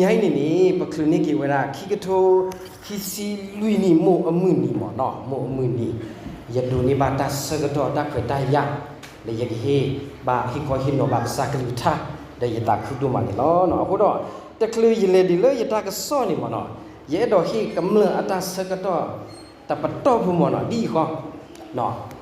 တနံၤညါအံၤန့ၣ်န့ၣ် ပချုးန့ၢ်က့ၤဝဲဒၣ် ခံကထိခံဆံလွံၢ်နံၣ် မိၢ်အမုၢ်နံၤမ့ၢ်နီၤ, မိၢ်အမုၢ်နံၤ, ယဒိးန့ၢ်ဘၣ်တၢ်ဆၢကတီၢ်တၢ်ခွဲးတၢ်ယာ် လၢယကဟ့ၣ်ဘၣ်ဟ့ၣ်ခီဟ့ၣ်နီၤဘၣ်ကစၢ်ကလုၢ်ကထါ ဒီးယသးခုဒိၣ်မးန့ၣ်လီၤ. အဃိဒီး တချုးယလဲၤဒံးလၢယတၢ်ကစီၣ်န့ၣ်မ့ၢ်နီၤ, ယအဲၣ်ဒိးဟ့ၣ်ကမျၢၢ်အတၢ်ဆၢကတီၢ် တပတီၢ်ဖိမ့ၢ်နီၤ ဒ်အံၤဃီ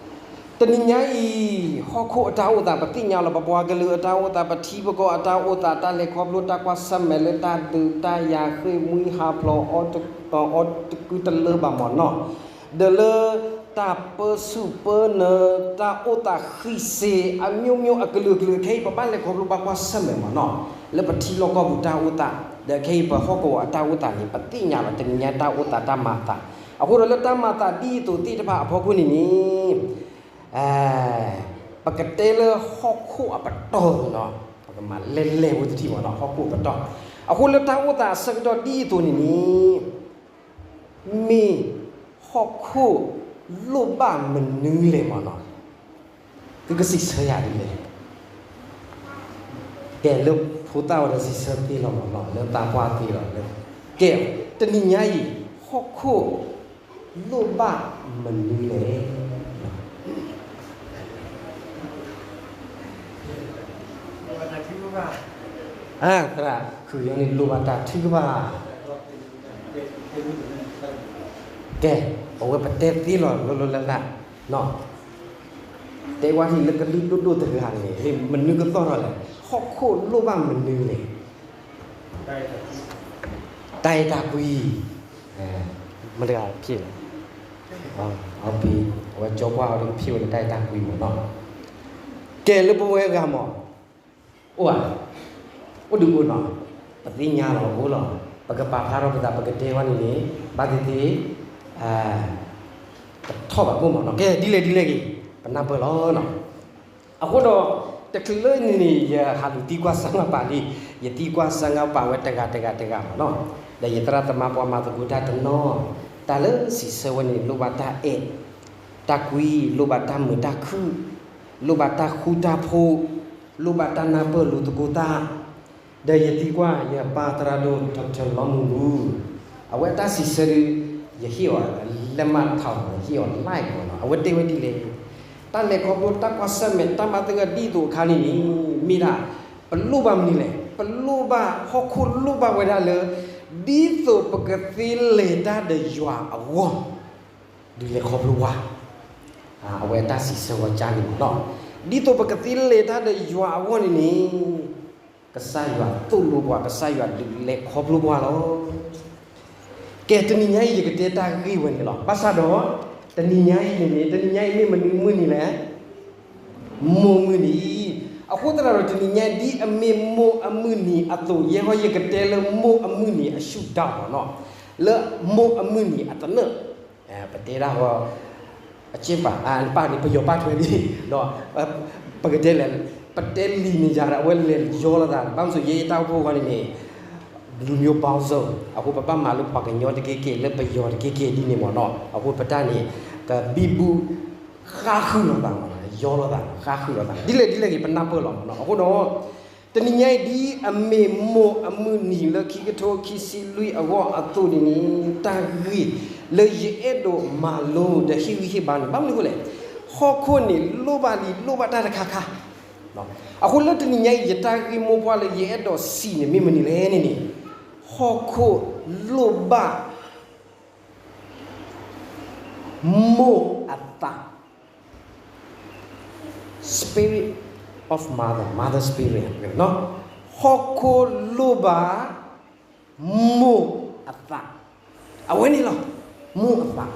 တနံၤညါအံၤ ဟီၣ်ခိၣ်အတၢ်အိၣ်သး ပသ့ၣ်ညါလီၤ ပပှၤကလုာ်အတၢ်အိၣ်သး ပထံပကီၢ်အတၢ်အိၣ်သး တၢ်လဲၤခီဖျိတၢ်ကွၢ်ဆၢၣ်မဲာ်လၢတၢ်ဒုးတၢ်ယၤဃ့ၢ်မှံဟးဖျိး အီတကူတလၢဘၣ်မ့ၢ်နီၤ, ဒီးလၢတၢ်ပၢဆူၣ်ပၢနၢၤ တၢ်အိၣ်သးဃံးစ့ အမျိုးမျိုး အကလုာ်ကလုာ် ခဲအံၤ ပဘၣ်လဲၤခီဖျိဘၣ်ကွၢ်ဆၢၣ်မဲာ်မ့ၢ်နီၤ, လၢပထံလီၢ်ကီၢ်ပူၤတၢ်အိၣ်သး ဒီးခဲအံၤပဟီၣ်ကဝီၤအတၢ်အိၣ်သးန့ၣ် ပသ့ၣ်ညါလီၤ တနံၤညါတၢ်အိၣ်သးတၢ်မၤအသး, အဃိဒီးလၢတၢ်မၤအသးဒ်အသိးသ့ၣ်တဖၣ်အဖီခိၣ်န့ၣ်န့ၣ် ပကတဲလၢဟီၣ်ခိၣ်အပတီၢ်နီၤ, ပကမၤလဲၢ်လဲၢ်ဝဲတထံၣ်မ့ၢ်နီၤ ဟီၣ်ခိၣ်အပတီၢ်, အဃိလၢတၢ်အိၣ်သးအဆၢကတီၢ်ဒ်အသိးန့ၣ်န့ၣ် မ့ၢ်ဟီၣ်ခိၣ်လိၣ်ဘၣ်မနုၤလဲၣ်မ့ၢ်နီၤ, သုကစံးဆၢယၤဒ်လဲၣ် ကဲလၢဖိသၣ်ဝဲဒီးစံးဆၢသ့လီၤမ့ၢ်နီၤ လၢသးပှၢ်သ့လီၤလၢ, ကဲ တနံၤညါအံၤ ဟီၣ်ခိၣ်လိၣ်ဘၣ်မနုၤလဲၣ်, သရၣ် ခုးယီၤန့ၣ်လိၣ်ဘၣ်တၢ်ထုကဖၣ် ကဲ အဝဲပတဲသ့လီၤလၢလၢလၢလၢ တဲဝဲဒ်လၢကလုၢ်ဒိၣ်ဒိၣ်တဂၤန့ၣ် မနုၤကသီၣ်ထီၣ်လဲၣ်, ဟီၣ်ခိၣ်လိၣ်ဘၣ်မနုၤလဲၣ်, တၢ်အဲၣ်တၢ်ကွံ, မတၤတဂၤဖဲလဲၣ်, အဝဲကၠီပှၢ်အီၤဒီးကဖဲဝဲလၢတၢ်အဲၣ်တၢ်ကွံမ့ၢ်နီၤ, ကဲလၢပဝဲဂၤမ့ၢ် အိၣ်ဧါ, အိၣ်ဒုးအိၣ်နီၤ, ပသ့ၣ်ညါလီၤအိၣ်လီၤ, ပကပာ်ဖျါထီၣ်ပသး ပကတဲဝဲန့ၣ်န့ၣ် ဘၣ်သ့ၣ်သ့ၣ် တထီၣ်ဘၣ်ကိၣ်မ့ၢ်နီၤ, ကဲဒ်လဲၣ်ဒ်လဲၣ်ဂ့ၤ ပနၢ်ပၢၢ်လီၤနီၤ, အဃိဒီး တချုးလၢန့ၣ်န့ၣ် ယဟးလူၤသံကွၢ်စၢ်ငါပာ်လံ, ယသံကွၢ်စၢ်ငါပာ်ဝဲတဂၤတဂၤတဂၤမ့ၢ်နီၤ, ဒီးယသရၣ်သမါပှၤမၤသကိးတၢ်တနီၤ, တၢ်လၢစံးဆၢဝဲန့ၣ် လိၣ်ဘၣ်တၢ်အဲၣ် တၢ်ကွံ, လိၣ်ဘၣ်တၢ်မုာ်တၢ်ခုၣ်, လိၣ်ဘၣ်တၢ်ဃူတၢ်ဖိး, လိၣ်ဘၣ်တၢ်နၢ်ပၢၢ်လိာ်သကိးသး, ဒီးယသံကွၢ်ယပၢ်သရၣ်ဒိၣ် Doctor လီမုၢ်မူ, အဝဲအတၢ်စံးဆၢဒုး ယဟ့ၣ်အီၤ လက်မှတ်ထိုး ယဟ့ၣ်အီၤ like မ့ၢ်နီၤ, အဝဲတဲဝဲဒ်လဲၣ်, တၢ်လဲၤခီဖျိတၢ်ကွၢ်ဆၢၣ်မဲာ် တၢ်မၤသဂၢၢ်ဒ်သိးအခါန့ၣ်န့ၣ် မ့ၢ်ဒၣ် ပလိၣ်ဘၣ်မနုၤလဲၣ်, ပလိၣ်ဘၣ် ဟီၣ်ခိၣ်လိၣ်ဘၣ်ဝဲဒၣ်လၢ ဒ်သိးပကသ့လဲၤတၢ်ဒီးယွၤအဂီၢ် ဒုးလဲၤခီဖျိပှၤ, အဝဲအတၢ်စံးဆၢဝဲကါန့ၣ်မ့ၢ်နီၤ, ဒ်သိးပကသ့လဲၤတၢ်ဒီးယွၤအဂီၢ်န့ၣ်န့ၣ်, ကစၢ်ယွၤသိၣ်လိပှၤ ကစၢ်ယွၤဒုးလဲၤခီဖျိပှၤလီၤ. ကဲ တနံၤညါအံၤ ယကတဲတၢ်ဂ့ၢ်ဝဲန့ၣ်လီၤ. ဘၣ်ဆၣ်ဒီး တနံၤညါအံၤန့ၣ်န့ၣ် တနံၤညါအံၤမ့ၢ်မနုၤမုၢ်နံၤလဲၣ်, မိၢ်မုၢ်နံၤ, အဃိသတးဒီး တနံၤညါအံၤ ဒ်အမ့ၢ်မိၢ်အမုၢ်နံၤအသိး ယဲဟီယကတဲလၢမိၢ်အမုၢ်နံၤအဆူၣ်ဒၣ်မ့ၢ်နီၤ, လၢမိၢ်အမုၢ်နံၤအသနၢၣ် ပတဲဒၣ်ဃီ အက့ၢ်ပာ် အပာ်န့ၣ် ပယီၤပာ်ထွဲလံ, ဒီး ပကတဲလဲၣ် ပတဲလံန့ၣ်ယၤဒီး အဝဲလဲၤယီလိာ်သး, ဘၣ်မနုၤဆိ ယဲယတၢ်အိၣ်ဖှိၣ်ဃီန့ၣ်န့ၣ် လူမျိုးပေါင်းစုံ, အဃိပဘၣ်မၤလၢပှၤကညီတက့ၢ်က့ၢ် လၢပယီၤတက့ၢ်က့ၢ်ဒ်န့ၣ်မ့ၢ်နီၤ, အဃိပတၢ်န့ၣ် ကဘံဘူဃါဃုာ်လိာ်သးမ့ၢ်နီၤ, ယီလိာ်သး ဃါဃုာ်လိာ်သး ဒ်လဲၣ်ဒ်လဲၣ်ဂ့ၤ ပနၢ်ပၢၢ်လီၤမ့ၢ်နီၤ, အဃိဒီး တနံၤညါအံၤ ဒ်အမ့ၢ်မိၢ်အမုၢ်နံၤလၢခံကထိခံဆံလွံၢ်အဂီၢ်အသိးန့ၣ်န့ၣ် တၢ်ဂ့ၢ်လၢယအဲၣ်ဒိးမၤလိဒီးဟ့ၣ်ဂံၢ်ဟ့ၣ်ဘါန့ၣ် ဘၣ်မနုၤအဃိလဲၣ်, ဟီၣ်ခိၣ်န့ၣ်လိၣ်ဘၣ်လံ လိၣ်ဘၣ်တၢ်တခါခါ, အဃိလၢတနံၤညါအံၤ ယတၢ်ဂ့ၢ်မိၢ်ပှၢ်လၢယအဲၣ်ဒိးစံးန့ၣ် မ့ၢ်မနုၤလဲၣ်န့ၣ်န့ၣ်, ဟီၣ်ခိၣ်လိၣ်ဘၣ် မိၢ်အသး spirit of mother, mother spirit ဟီၣ်ခိၣ်လိၣ်ဘၣ် မိၢ်အသး, အဝဲန့ၣ်လီၤ, မိၢ်အသး,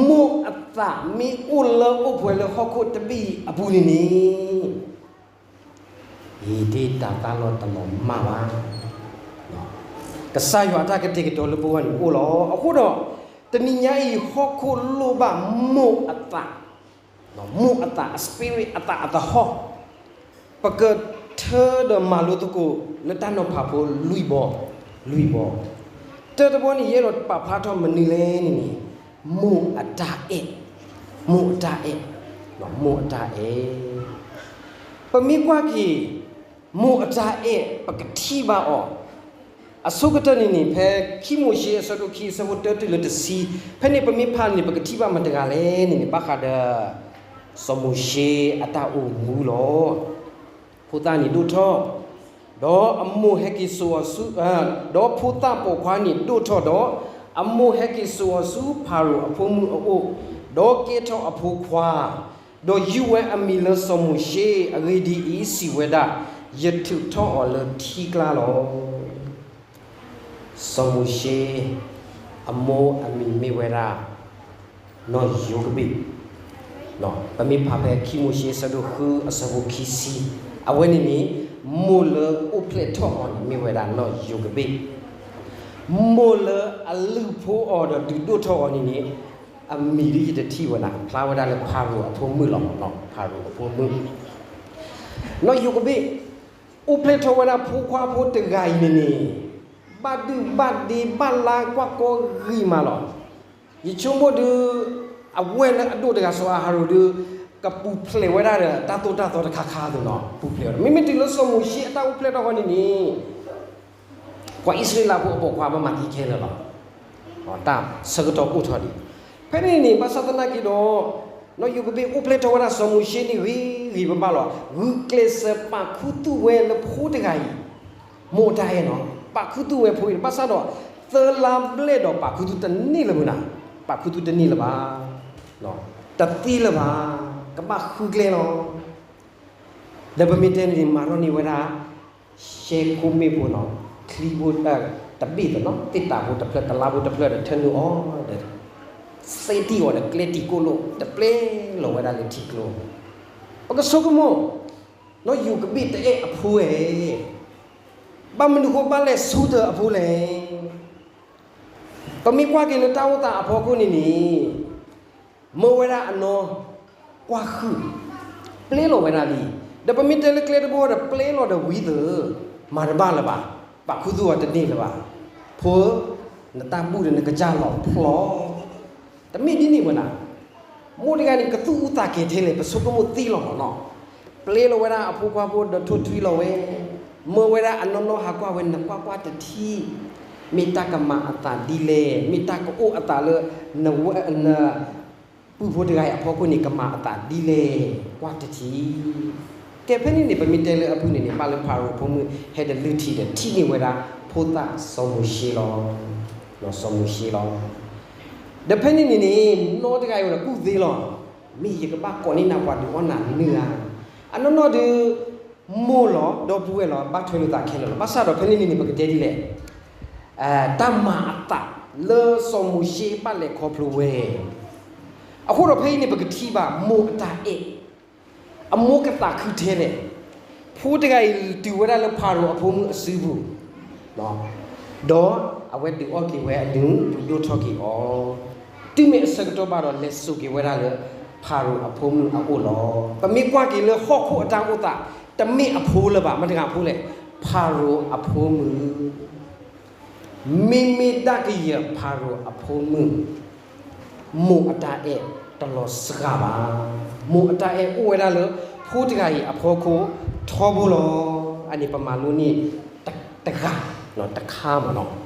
မိၢ်အသးမ့ၢ်အိၣ်လၢအိၣ်ပှဲၤလၢဟီၣ်ခိၣ်တဘ့ၣ်အပူၤန့ၣ်န့ၣ် ယတၢ်သၣ်လီၤတလီၤမၢ်ဘၣ်, ကစၢ်ယွၤအတၢ်ကတဲာ်ကတီၤလၢပဂီၢ်န့ၣ်အိၣ်လီၤ. အဃိဒီး တနံၤညါအံၤ ဟီၣ်ခိၣ်လိၣ်ဘၣ်မိၢ်အသး, မိၢ်အသး spirit အသးအသဟီၣ်, ပကထၢဒီးမၤလိသကိးလၢတၢ်နီၤဖးဖိလွံၢ်ဘီ, လွံၢ်ဘီ, တၢတဘီန့ၣ် ယအဲၣ်ဒိးပာ်ဖျါထီၣ်မနုၤလဲၣ်န့ၣ်န့ၣ်, မိၢ်အတၢ်အဲၣ်, မိၢ်အတၢ်အဲၣ်, မိၢ်အတၢ်အဲၣ်, ပမ့ၢ်ကွၢ်က့ၤ မိၢ်အတၢ်အဲၣ် ပကထံၣ်ဘၣ်အီၤ, အဆိကတၢၢ်န့ၣ်န့ၣ် ဖဲခံမိၤၡ့အဆၢဒိၣ်ခံ အဆၢဖိတၢတုၤလၢတဆံ, ဖဲန့ၣ်ပမ့ၢ်ဖးန့ၣ် ပကထံၣ်ဘၣ်မတၤတဂၤလဲၣ်န့ၣ်န့ၣ် ဘၣ်ဃးဒီး စီၤမိၤၡ့အတၢ်အိၣ်မူလီၤ. ဖိသၣ်န့ၣ်ဒိၣ်ထီၣ်, ဒီးအမိၢ်ဟဲက့ၤစိာ်အီၤဆူ, ဒီးဖိသၣ်ပိာ်ခွါန့ၣ်ဒိၣ်ထီၣ်ဒီး, အမိၢ်ဟဲက့ၤစိာ်အီၤဆူဖၤရိၤအဖိမုၣ်အအိၣ်, ဒီးကဲထီၣ်အဖိခွါ, ဒီးယုၢ်ဝဲအမံၤလၢစီၤမိၤၡ့. အဂ့ၢ်ဒ်အံၤ, စံးဝဲဒၣ်, ယထုးထီၣ်အီၤလၢထံကျါလီၤ. စီၤမိၤၡ့အမိၢ်အမံၤမ့ၢ်ဝဲဒၣ် နီၢ်ယိၤကဘ့ၣ်. ပမ့ၢ်ဖးဖဲခံမိၤၡ့အဆၢဒိၣ်ဃုအဆၢဖိခံဆံ, အဝဲန့ၣ်န့ၣ် မိၢ်လၢအိၣ်ဖျဲၣ်ထီၣ်အီၤန့ၣ် မ့ၢ်ဝဲဒၣ်နီၢ်ယိၤကဘ့ၣ်. မိၢ်လၢအလုၢ်ဖိအီၤဒီးဒုးဒိၣ်ထီၣ်အီၤန့ၣ်န့ၣ်, အမံၤဒ်ယတထံၣ်ဝဲဒၣ် ဖျါဝဲဒၣ်လၢဖၤရိၤအဖိမုၣ်လီၤ. ဖၤရိၤအဖိမုၣ်, နီၢ်ယိၤကဘ့ၣ် အိၣ်ဖျဲၣ်ထီၣ်ဝဲဒၣ်ဖိခွါဖိတဂၤအံၤန့ၣ်န့ၣ်, ဘၣ်ဒုၣ်ဘၣ်ဒ့ဘၣ်လါကွၢ်ကီဂံၢ်မးလီၤ. ယဆိကမိၣ်ဒုး အဝဲၢ်လၢအဒိၣ်တဂၤစီၤအၤဟရိၣ်ဒုး ကပူၤဖျဲးဝဲဒၣ်ဒီးတၢ်သိၣ်တၢ်သီတခါခါအသိးနီၤ, ပူၤဖျဲးဝဲဒၣ်. မ့မ့ၢ်တုၤလၢစီၤမိၤၡ့အတၢ်အိၣ်ဖျဲၣ်ထီၣ်ဃီန့ၣ်န့ၣ် ပှၤအံၣ်စရ့လးဖိအပိာ်ခွါဘၣ်မၤသံခဲလၢာ်လီၤ. တၢ်ဆၢကတီၢ်အိၣ်ထီၣ်ဒံး, ဖဲန့ၣ်န့ၣ် ဘၣ်ဆၣ်သနာ်က့ဒီး နီၢ်ယိၤကဘ့ၣ်အိၣ်ဖျဲၣ်ထီၣ်ဝဲဒၣ်စီၤမိၤၡ့န့ၣ်ဂ့ၤဂ့ၤဘၣ်ဘၣ်လီၤ. ဂုာ်ကျဲးစၢးပာ်ခူသူၣ်ဝဲလၢဖိတဂၤအံၤ, မိၢ်အတၢ်အဲၣ်နီၤ, ပာ်ခူသူၣ်ဝဲဖိအံၤ ဘၣ်ဆၣ်ဒီး သၢလါဘျဲၣ်ဒီးပာ်ခူသူၣ်တန့ၢ်လၢၤဘၣ်နၤ, ပာ်ခူသူၣ်တန့ၢ်လၢၤဘၣ်, တသ့လၢၤဘၣ်, ကဘၣ်ဃုကျဲလီၤ. ဒီးပမ့ၢ်တဲန့ၣ် မၤထီၣ်န့ၢ်ဝဲဒၣ် ရှဲခိၣ်မ့ၣ်ဖိနီၤ, ချံဖိတဘ့ၣ်သနီၤ, သ့ၣ်တၢ်ဖိတဖျၢၣ် တလါဖိတဖျၢၣ်ဒီးထၢနုာ်အီၤဒီး သ့တံၢ်အီၤဒီးကျဲတံာ်ကိၣ်လိၣ် တပျဲလီၤဝဲဒၣ်လၢထံကျိ. ပကဆိကမိၣ် နီၢ်ယိၤကဘ့ၣ်တအဲၣ်အဖိဝဲ, ဘၣ်မနုၤဃိဘၣ်လဲၤဆူတၢၤအဖိလဲၣ်. ပမ့ၢ်ကွၢ်က့ၤလၢတၢ်အိၣ်သးအဖီခိၣ်န့ၣ်န့ၣ် မၢဝဲဒၣ်အနီၢ်ကွၢ်ဃုာ်, ပျဲလီၤဝဲဒၣ်လံ. ဒီးပမ့ၢ်တဲလၢကျဲတဘိဒီး ပျဲလီၤဒီးဝံၤသ့ၣ် မၤတဘၣ်လၢၤဘၣ်, ပာ်ခူသူၣ်အီၤတန့ၢ်လၢၤဘၣ်. ဖိဧၢ, နတၢ်ဘူၣ်ဒီးနကစၢ်လီၤဖျီ တမ့ၢ်ဒ်န့ၣ်ဝဲဒၣ်. မိၢ်တဂၤန့ၣ် ကသူၣ်အူသးကဲၤထဲလဲၣ် ပဆိကမိၣ်သ့လီၤမးနီၤ. ပျဲလီၤဝဲဒၣ်အဖိခွါဖိဒီးထိၣ်ထွံလီၤဝဲ, မၢဝဲဒၣ်အနီၢ်နီၢ်ဟးကွၢ်ဝဲ နကွၢ်ကွၢ်တထံၣ်, မ့ၢ်တၢ်ကမၤအသးဒ်လဲၣ်, မ့ၢ်တၢ်ကအိၣ်အသးလၢ နဝဲ န ပုၢ်ဖိတဂၤအံၤအဖီခိၣ်န့ၣ် ကမၤအသးဒ်လဲၣ် ကွၢ်တထံၣ်. ကဲဖဲန့ၣ်န့ၣ် ပမ့ၢ်တဲလၢအဖုၣ်န့ၣ်န့ၣ် ဘၣ်လၢဖၤရိၤအဖိမုၣ်ဟဲဒီးလုၢ်ထံဒီးထံၣ်န့ၢ်ဝဲဒၣ် ဖိသၣ်စီၤမိၤၡ့လီၤ. စီၤမိၤၡ့လီၤ. ဒီးဖဲန့ၣ်န့ၣ်န့ၣ် နီၢ်တဂၤအံၤဝဲဒီးကူၣ်သ့လီၤ. မ့ၢ်ယကဘၣ်ကိးန့ၢ်နၤပှၤဒုးအီၣ်နၤနုၢ်ဧါ. အနီၢ်နီၢ်ဒုး မိၢ်လီၤ ဒီပုၢ်ဝဲၢ်လီၤ ဘၣ်ထွဲလိာ်သးခဲလၢာ်လီၤ. ဘၣ်ဆၣ်ဒီးဖဲန့ၣ်န့ၣ်န့ၣ် ပကတဲဒ်လဲၣ် တၢ်မၤအသးလၢစီၤမိၤၡ့ဘၣ်လဲၤခီဖျိဝဲ. အဃိဒီးဖဲအံၤန့ၣ် ပကထံၣ်ဘၣ်မိၢ်အတၢ်အဲၣ်, အမိၢ်ကသးခုထဲလဲၣ်. ဖိတဂၤအံၤတုၤဝဲဒၣ်လၢဖၤရိၤအဖိမုၣ်အစုပူၤ, ဒီးအဝဲဒုးအီၣ်က့ၤဝဲအဒုး ဒုးဒိၣ်ထီၣ်က့ၤအီၤ, တုၤမ့ၢ်အဆၢကတီၢ်ဘၣ်ဒီး လဲၤစိာ်က့ၤဝဲဒၣ်လၢ ဖၤရိၤအဖိမုၣ်အအိၣ်လီၤ. ပမ့ၢ်ကွၢ်က့ၤလၢဟီၣ်ခိၣ်အတၢ်အိၣ်သး တမ့ၢ်အဖိလၢၤဘၣ်, မတၤတဂၤဖိလဲၣ်, ဖၤရိၤအဖိမုၣ် မ့မ့ၢ်ဒၣ်ကယဲၢ်ဖၤရိၤအဖိမုၣ်, မိၢ်အတၢ်အဲၣ်တလီၤစှၤဘၣ်. မိၢ်အတၢ်အဲၣ်အိၣ်ဝဲဒၣ်လၢ ဖိတဂၤအံၤအဖီခိၣ်ထီဘိလီၤ. အန့ၣ်ပမၤလိန့ၢ်တဂၤ, တခါမးနီၤ.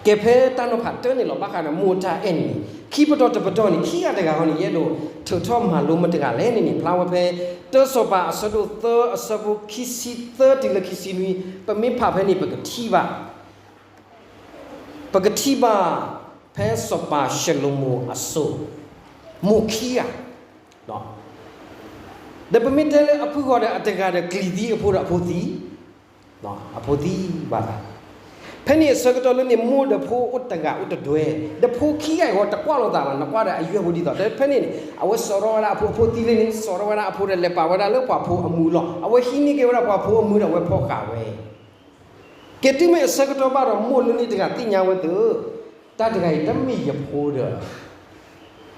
ကဲဖဲတၢ်နီၤဖးတၢ်န့ၣ်လီၤ ဘၣ်ဃးဒီးမိၢ်အတၢ်အဲၣ်န့ၣ် ခံပတီၢ်တပတီၢ်န့ၣ် ခံဂၤတဂၤဃီန့ၣ် ယအဲၣ်ဒိးထုးထီၣ်မၤလိမတၤတဂၤလဲၣ်န့ၣ်န့ၣ် ဖျါဝဲဖဲ တၢစီၤပၤအဆၢဒိၣ်သၢ အဆၢဖိခံဆံသၢတုၤလၢခံဆံနွံ, ပမ့ၢ်ဖးဖဲန့ၣ် ပကထံၣ်ဘၣ် ပကထံၣ်ဘၣ် ဖဲစီၤပၤၡလိၤမိၤအစိၤ မိၢ်ခံဂၤ, ဒီးပမ့ၢ်တဲလၢအဖုၣ်ဃီဒီးအတဂၤဒီး ကျံၤသံအဖိဒီးအဖိသံ, အဖိသံဘၣ်သး, ဖဲန့ၣ်အဆၢကတီၢ်လၢန့ၣ် မိၢ်ဒီးဖိအိၣ်တဂၤအိၣ်တဒွဲ, ဒီးဖိခံဂၤအံၤဃီတကွၢ်လိာ်သးဘၣ်, နကွၢ်ဒီးအယွဲၢ်ဖိဒ်သိး ဒီးဖဲန့ၣ်န့ၣ် အဝဲစိာ်ထီၣ်ဝဲဒၣ်အဖိ, အဖိသံလံန့ၣ် စိာ်ထီၣ်ဝဲဒၣ်အဖိဒီး လဲၤပာ်ဝဲဒၣ်လၢပှၤဖိအမူလီၤ. အဝဲဟံးန့ၢ်က့ၤဝဲဒၣ်ပှၤဖိအမူဒီး အဝဲဖီၣ်ဃာ်ဝဲ ကဲတုၤမ့ၢ်အဆၢကတီၢ်ဘၣ်ဒီး မိၢ်လၢန့ၣ်တဂၤသ့ၣ်ညါဝဲသ့ၣ်, တၢ်တဂၤအံၤတမ့ၢ်ယဖိဒီး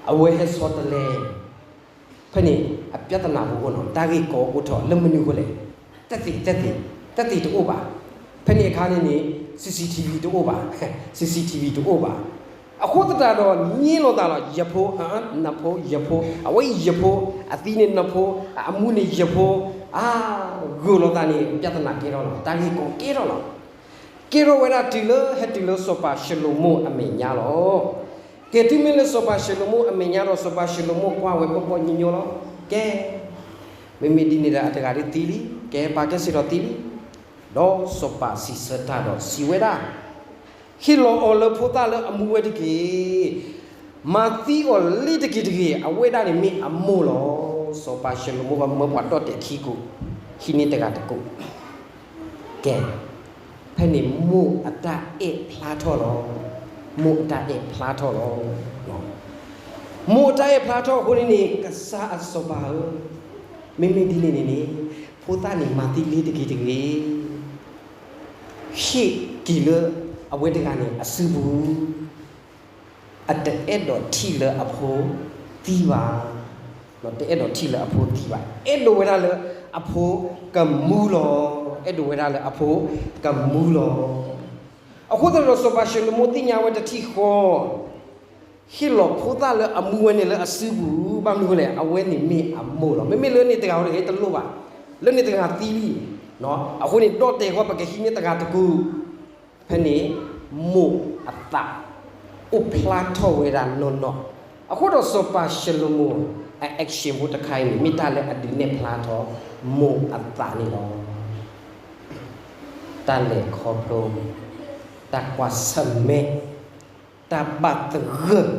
အဝဲဟဲဆီတလဲ, ဖဲန့ၣ် အပြဿနာဖိအိၣ်နီၤ, တၢ်ဂ့ၢ်ကီအိၣ်ထီၣ်လၢမနုၤအဃိလဲၣ်, သက်သေ, သက်သေ, သက်သေတအိၣ်ဘၣ်. ဖဲန့ၣ်အခါန့ၣ်န့ၣ် CCTV တအိၣ်ဘၣ်, CCTV တအိၣ်ဘၣ်. အဃိသတးဒီး န့ၢ်လိာ်သးလီၤ, ယဖိ, နဖိ, ယဖိ, အဝဲအံၤယဖိ, အသံန့ၣ်နဖိ, အမူန့ၣ်ယဖိ, အါ ဂုာ်လိာ်သးန့ၣ် ပြဿနာကဲထီၣ်လီၤ, တၢ်ဂ့ၢ်ကီကဲထီၣ်လီၤ. ကဲထီၣ်ဝဲဒၣ်တုၤလၢ ဟဲတုၤလၢစီၤပၤၡလိၤမိၣ်အမဲာ်ညါလီၤ. ကဲတုၤမ့ၢ်လၢစီၤပၤၡလိၤမိၣ်အမဲာ်ညါဒီး စီၤပၤၡလိၤမိၣ်ကွၢ်ဝဲပီၢ်ပီၢ်ညီညီလီၤ. ကဲ မ့မ့ၢ်ဒ်န့ၣ်ဒီးအတဂၤဒ်သံလံ, ကဲပာ်ကဲစ့ၢ်ဒီးသံလံ. ဒီးစီၤပၤစံးဆၢတၢ်ဒီးစံးဝဲဒၣ်, ဟ့ၣ်လီၤအီၤလၢဖိသၣ်လၢအမူဝဲတက့ၢ်. မၤသံအီၤလ့ၤတက့ၢ်တဂ့ၤ, အဝဲဒၣ်န့ၣ်မ့ၢ်အမိၢ်လီၤ. စီၤပၤၡလိၤမိၣ်ဝဲမၢပှၤဒီၣ်တဲာ်ခံကိး, ဟံးန့ၢ်တဂၤတကိး. ကဲ, ဖဲန့ၣ်မိၢ်အတၢ်အဲၣ်ဖျါထီၣ်လီၤ. မိၢ်အတၢ်အဲၣ်ဖျါထီၣ်လီၤ. မိၢ်အတၢ်အဲၣ်ဖျါထီၣ်အဃိန့ၣ်န့ၣ် ကစၢ်အစီၤပၤဧၢ, မ့မ့ၢ်ဒ်န့ၣ်န့ၣ်န့ၣ် ဖိသၣ်န့ၣ်မၤသံလ့ၤတက့ၢ်တဂ့ၤ. ဟ့ၣ်က့ၤလၢအဝဲတဂၤန့ၣ်အစုပူၤ, အတအဲၣ်ဒိးထံၣ်လၢအဖိသံဘၣ်, တအဲၣ်ဒိးထံၣ်လၢအဖိသံဘၣ်, အဲၣ်ဒိးဝဲဒၣ်လၢအဖိကမူလီၤ. အဲၣ်ဒိးဝဲဒၣ်လၢအဖိကမူလီၤ. အဃိသတးဒီးစီၤပၤၡလိၤမိၣ်သ့ၣ်ညါဝဲတထံၣ်ဃီ, ဟ့ၣ်လီၤဖိသၣ်လၢအမူဝဲန့ၣ်လၢအစုပူၤ, ဘၣ်မနုၤအဃိလဲၣ်, အဝဲန့ၣ်မ့ၢ်အမိၢ်လီၤ. မ့မ့ၢ်လၢန့ၣ်တဂၤဝဲတဂၤတလိၣ်ဘၣ်, လၢန့ၣ်တဂၤသံလံ. အဃိန့ၣ်ဒီၣ်တဲာ်ဃီပကဟံးန့ၢ်တဂၤတကိး, ဖဲန့ၣ်မိၢ်အသးအိၣ်ဖျါထီၣ်ဝဲဒၣ်နီၢ်နီၢ်. အဃိဒီးစီၤပၤၡလိၤမိၣ်အ action ဖိတခါအံၤန့ၣ် မ့ၢ်တၢ်လၢအဒုးနဲၣ်ဖျါထီၣ် မိၢ်အသးန့ၣ်လီၤ. တၢ်လဲၤခီဖျိ, တၢ်ကွၢ်ဆၢၣ်မဲာ်, တၢ်ဘၣ်သဂၢၢ်,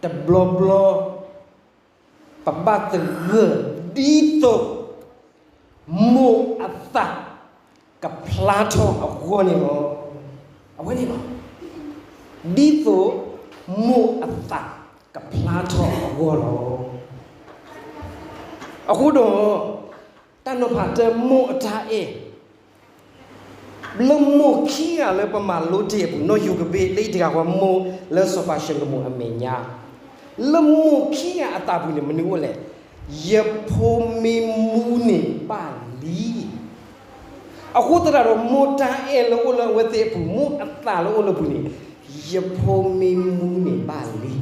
တဘျီဘျီ ပဘၣ်သဂၢၢ်ဒ်သိး မိၢ်အသးကဖျါထီၣ်အဂီၢ်န့ၣ်လီၤ. အဝဲန့ၣ်လီၤ. ဒ်သိးမိၢ်အသးကဖျါထီၣ်အဂီၢ်လီၤ. အဃိဒီး တၢ်နီၤဖးတၢ်မိၢ်အတၢ်အဲၣ် လၢမိၢ်ခံဂၤလၢပမၤလိတ့ၢ်အပူၤ နီၢ်ယိၤကဘ့ၣ်လၢအံၤတဂၤဃီ မိၢ်လၢစီၤပၤၡလိၤမိၣ်အမဲာ်ညါ, လၢမိၢ်ခံဂၤအသးပူၤန့ၣ် မနုၤအိၣ်လဲၣ်, ယဖိမ့ၢ်မူန့ၣ်ဘၣ်လံ. အဃိသတးဒီးမိၢ်တၢ်အဲၣ်လၢအိၣ်လၢအဝဲသ့ၣ်အပူၤ မိၢ်အသးလၢအိၣ်လၢပူၤန့ၣ် ယဖိမ့ၢ်မူန့ၣ်ဘၣ်လံ.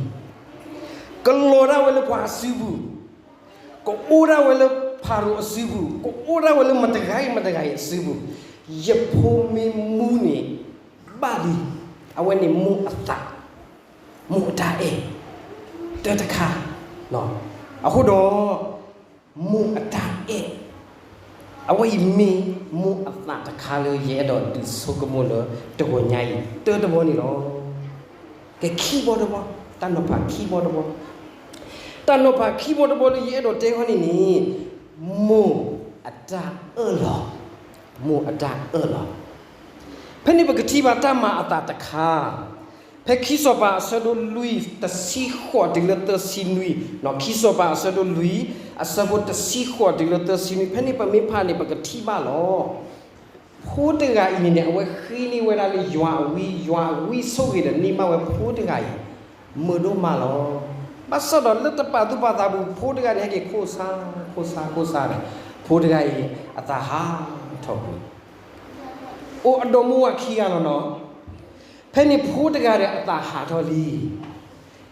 ကလီၤဒၣ်ဝဲလၢပှၤအစုပူၤ, ကအိၣ်ဒၣ်ဝဲလၢဖၤရိၤအစုပူၤ, ကအိၣ်ဒၣ်ဝဲလၢမတဂၤအံၤမတဂၤအံၤအစုပူၤ, ယဖိမ့ၢ်မူန့ၣ်ဘၣ်လံ. အဝဲန့ၣ်မိၢ်အသး, မိၢ်အတၢ်အဲၣ်, တၢတခါ, အဃိဒီး မိၢ်အတၢ်အဲၣ်, အဝဲအံၤမ့ၢ်မိၢ်အသးတခါလၢယအဲၣ်ဒိးဒုးဆိကမိၣ်လၢတဂီၤညါအံၤ တၢတဘီန့ၣ်လီၤ. ကဲခံဘီတဘီ, တၢ်နီၤဖးခံဘီတဘီ, တၢ်နီၤဖးခံဘီတဘီလၢယအဲၣ်ဒိးတဲဃီန့ၣ်န့ၣ်, မိၢ်အတၢ်အၢၣ်လီၤ, မိၢ်အတၢ်အၢၣ်လီၤ. ဖဲန့ၣ်ပကထံၣ်ဘၣ်တၢ်မၤအသးတခါ, ဖဲခံစီၤပၤအဆၢဒိၣ်လွံၢ်တဆံဃိးတုၤလၢသၢဆံနွံ, ခံစီၤပၤအဆၢဒိၣ်လွံၢ် အဆၢဖိတဆံဃိးတုၤလၢသၢဆံနွံ, ဖဲန့ၣ်ပမ့ၢ်ဖးန့ၣ် ပကထံၣ်ဘၣ်လီၤ. ဖိတဂၤအံၤန့ၣ်န့ၣ် အဝဲဃ့န့ၢ်ဝဲဒၣ်လၢယွၤအဝံ, ယွၤအဝံဆိၣ်ဂ့ၤဒီးန့ၢ်ဘၣ်ဝဲဖိတဂၤအံၤ မုာ်ဒိၣ်မးလီၤ. ဘၣ်ဆၣ်ဒီးလၢတပာ်သူၣ်ပာ်သးပူၤ ဖိတဂၤန့ၣ် ဟဲက့ၤခိၣ်ဆါ, ခိၣ်ဆါ, ခိၣ်ဆါဒီး ဖိတဂၤအံၤ အသးဟးထီၣ်ကွံာ် အိၣ်အဒီမိၢ်ဝၤခံဂၤလီၤနီၤ. ဖဲန့ၣ်ဖိတဂၤဒီးအသးဟးထီၣ်လံ.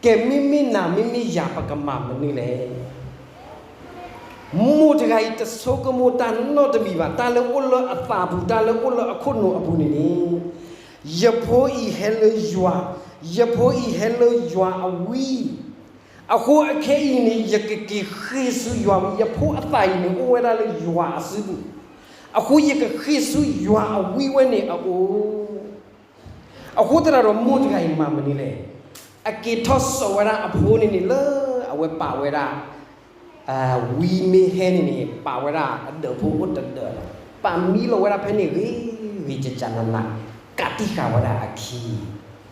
ကဲမ့မ့ၢ်နၤမ့မ့ၢ်ယၤ ပကမၤမနုၤလဲၣ်. မိၢ်တဂၤအံၤတဆိကမိၣ်တၢ်နီတမံၤဘၣ်, တၢ်လၢအိၣ်လၢအသးပူၤ တၢ်လၢအိၣ်လၢအခိၣ်နူာ်အပူၤန့ၣ်န့ၣ်, ယဖိအံၤဟဲလၢယွၤ, ယဖိအံၤဟဲလၢယွၤအဝံ, အဃိအခဲအံၤန့ၣ် ယကက့ၤဃ့ၢ်ဆူယွၤဝံ, ယဖိအသးအံၤန့ၣ် အိၣ်ဝဲဒၣ်လၢယွၤအစုပူၤ, အဃိယကဃ့ၢ်ဆူယွၤအဝံဝဲန့ၣ်အအိၣ်. အဃိသတးဒီးမိၢ်တဂၤအံၤမၤမနုၤလဲၣ်. အက့ၤထီၣ်စိာ်ဝဲဒၣ်အဖိန့ၣ်န့ၣ် လၢအဝဲပာ်ဝဲဒၣ် ဝံမ့ၢ်ဟဲန့ၣ်န့ၣ် ပာ်ဝဲဒၣ်အဒၢးဖိအိၣ်တဒၢးလီၤ. ပာ်မံလီၤဝဲဒၣ်ဖဲန့ၣ်ဂ့ၤဂ့ၤကကနန, ကးတံာ်ဃာ်ဝဲဒၣ်အခံ,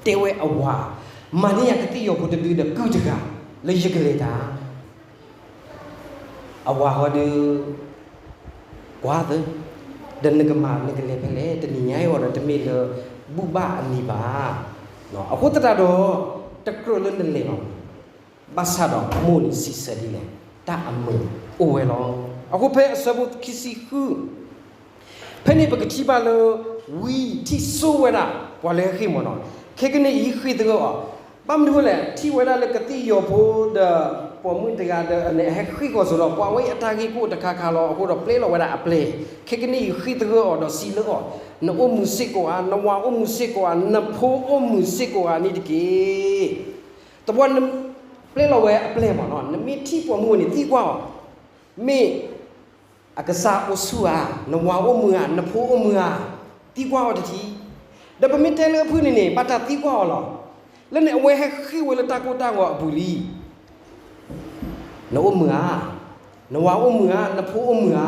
တဲဝဲအဝၤ, မၤန့ၢ်ယၤကသ့ၣ်ယီၤဖိတဒုဒီးကုၢ်တဂၤ လၢယကလဲၤတၢ် အဝၤဃီဒီး ကွၢ်သၢ, ဒီးနကမၤနကလဲၤဖဲလဲၣ်, တနံၤညါအံၤဒီးတမ့ၢ်လၢဘူၣ်ဘၣ်အနံၤဘၣ်. အဃိသတးဒီး တကြၢးလၢနလဲၤဘၣ်, ဘၣ်ဆၣ်ဒီးမိၢ်န့ၣ်စံးဆၢဒ်လဲၣ်, တၢ်အမုာ်အိၣ်ဝဲလီၤ. အဃိဖဲအဆၢဖိခံဆံဃု ဖဲန့ၣ်ပကထံၣ်ဘၣ်လၢ ဝံထံၣ်ဆိဝဲဒၣ် ပှၤလၢဟဲဃ့ၢ်မးနီၤ, ခဲကနံၣ်အံၤဃ့ၢ်သဂၢၢ်အီၤ, ဘၣ်မနုၤဃိလဲၣ်, ထံၣ်ဝဲဒၣ်လၢကသ့ၣ်ယီၤဖိဒီး ပိာ်မုၣ်တဂၤဒီး အဟဲဃ့ၢ်ဃီၤစိၤဒီး ပှၤဝဲအံၤအတၢ်ဂ့ၢ်ကအိၣ်တခါခါလီၤ. အဃိဒီးပျဲလီၤဝဲဒၣ်အပျဲၢ်, ခဲကနံၣ်အံၤဃ့ၢ်သဂၢၢ်အီၤဒီးစံးလၢအီၤ, နအိၣ်မုာ်စ့ၢ်ကီးဧါ, နဝၤအိၣ်မုာ်စ့ၢ်ကီးဧါ, နဖိအိၣ်မုာ်စ့ၢ်ကီးဧါန့ၣ်တက့ၢ်. တဘျီ ပျဲလီၤဝဲအပျဲၢ်မးနီၤ, နမ့ၢ်ထံၣ်ပိာ်မုၣ်ဝဲန့ၣ် သံကွၢ်အီၤ, မ့ၢ် အကစၢ်အိၣ်ဆူၣ်ဧါ, နဝၤအိၣ်မုာ်ဧါ, နဖိအိၣ်မုာ်ဧါ, သံကွၢ်အီၤတထံၣ်. ဒီးပမ့ၢ်တဲလၢအဖုၣ်န့ၣ်န့ၣ် ဘၣ်တၢ်သံကွၢ်အီၤလီၤ. လၢန့ၣ်အဝဲဟဲဃ့ၢ်ဝဲလၢတၢ်ကိၢ်တၢ်ဂီၤအပူၤလံ. နအိၣ်မုာ်ဧါ, နဝၤအိၣ်မုာ်ဧါ, နဖိအိၣ်မုာ်ဧါ,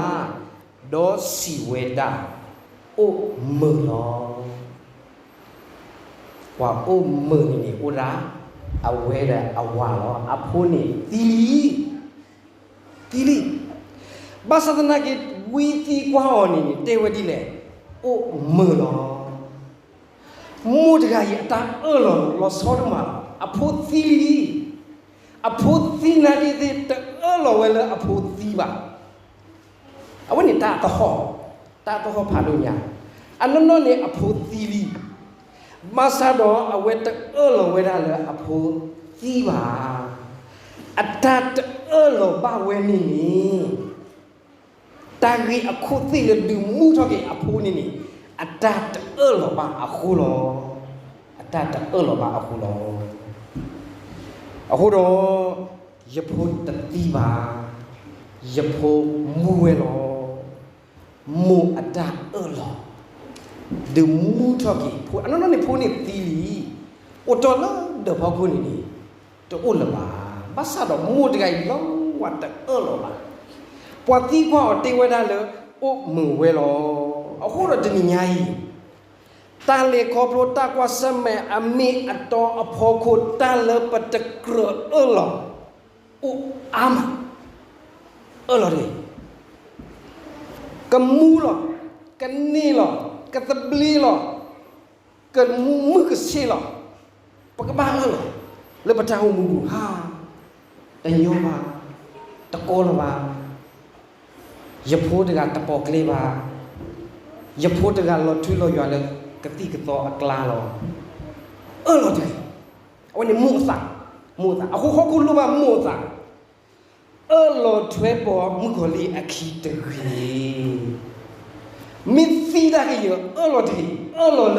ဒီးစံးဝဲဒၣ်, အိၣ်မုာ်လီၤ. ပှၤအိၣ်မုာ်န့ၣ်န့ၣ် အိၣ်ဒၣ်အဝဲဒီးအဝၤလီၤ. အဖိန့ၣ်သံလံ သံလံ. ဘၣ်ဆၣ်သနာ်က့ ဝံသံကွၢ်အီၤန့ၣ်န့ၣ် တဲဝဲဒ်လဲၣ်, အိၣ်မုာ်လီၤ. မိၢ်တဂၤအံၤအတၢ်အၢၣ်လီၤလီၤဆီဒိၣ်မးလီၤ. အဖိသံလံ. အဖိသံနာ်က့သ့ၣ် တအၢၣ်လီၤဝဲလၢအဖိသံဘၣ်. အဝဲန့ၣ်တၢ်သဟီၣ်, တၢ်သဟီၣ်ဖးဒိၣ်ညါ. အနီၢ်နီၢ်န့ၣ်အဖိသံလံ. ဘၣ်ဆၣ်ဒီးအဝဲတအၢၣ်လီၤဝဲဒၣ်လၢအဖိသံဘၣ်. အတၢ်တအၢၣ်လီၤဘၣ်ဝဲန့ၣ်န့ၣ် တၢ်ဂ့ၢ်အခိၣ်သ့ၣ်လၢဒုးမူထီၣ်က့ၤအဖိန့ၣ်န့ၣ် အတၢ်တအၢၣ်လီၤဘၣ်အဃိလီၤ. အတၢ်တအၢၣ်လီၤဘၣ်အဃိလီၤ. အဃိဒီး ယဖိတသံဘၣ်, ယဖိမူဝဲလီၤ. မိၢ်အတၢ်အၢၣ်လီၤ ဒုးမူထီၣ်က့ၤဖိ, အနီၢ်နီၢ်န့ၣ်ဖိန့ၣ်သံလံ. အိၣ်တ့ၢ်လၢဒၢးဖီခိၣ်န့ၣ်န့ၣ် တအိၣ်လၢၤဘၣ်. ဘၣ်ဆၣ်ဒီးမိၢ်တဂၤအံၤလီၤဝဲတအၢၣ်လီၤဘၣ်. ပှၤသံကွၢ်အီၤတဲဝဲဒၣ်လၢ အိၣ်မုာ်ဝဲလီၤ. အဃိဒီးတနံၤညါအံၤ တၢ်လဲၤခီဖျိတၢ်ကွၢ်ဆၢၣ်မဲာ်အမ့ၢ်အတီအဖီခိၣ် တၢ်လၢပတကြၢးအၢၣ်လီၤ အိၣ်အါမး. အၢၣ်လီၤတဂ့ၤ. ကမူလီၤ, ကန့ၢ်လီၤ, ကသဘျ့လီၤ, ကမုာ်ကဆ့လီၤ, ပကဘၣ်အၢၣ်လီၤ လၢပတၢ်အိၣ်မူပူၤဧါ. တညီဘၣ်, တကီလၢၤဘၣ်. ယဖိတဂၤတပိာ်ကျဲဘၣ်. ယဖိတဂၤလီၤထူလီၤယွၤလၢကသံၣ်ကသီအကျါလီၤ. အၢၣ်လီၤတဂ့ၤ. အဝဲန့ၣ်မိၢ်အသး, မိၢ်အသး. အဃိဟီၣ်ခိၣ်လိၣ်ဘၣ်မိၢ်အသး, အၢၣ်လီၤထွဲပိာ်မုၣ်ကီၤလံၢ်အခံတဂ့ၤ. မ့ၢ်သံတၢ်ကယၢၤ အၢၣ်လီၤတဂ့ၤ, အၢၣ်လီၤလၢ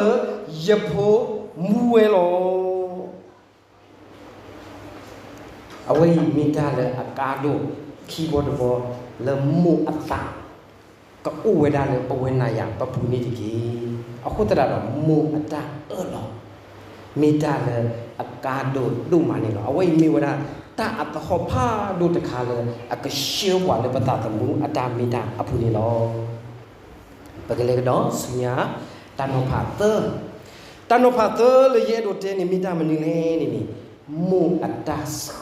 ယဖိမူဝဲလီၤ. အဝဲအံၤမ့ၢ်တၢ်လၢအကါဒိၣ်ခံဘီတဘီ လၢမိၢ်အသး ကအိၣ်ဝဲဒၣ်လၢပဝဲနၤယၤပပူၤန့ၣ်တက့ၢ်. အဃိသတးဒီး မိၢ်အတၢ်အၢၣ်လီၤ မ့ၢ်တၢ်လၢအကါဒိၣ်ဒိၣ်မးန့ၣ်လီၤ. အဝဲအံၤမ့ၢ်ဝဲဒၣ် တၢ်အသဟီၣ်ဖးဒိၣ်တခါလၢ အကဆှၢပှၤလၢပသးသမူအတၢ်မ့ၢ်တၢ်အပူၤန့ၣ်လီၤ. ပကလဲၤကဒီးဆူညါ တၢ်နီၤဖးသၢ, တၢ်နီၤဖးသၢလၢယအဲၣ်ဒိးတဲန့ၣ် မ့ၢ်တၢ်မနုၤလဲၣ်န့ၣ်န့ၣ်, မိၢ်အတၢ်ဆှၢ,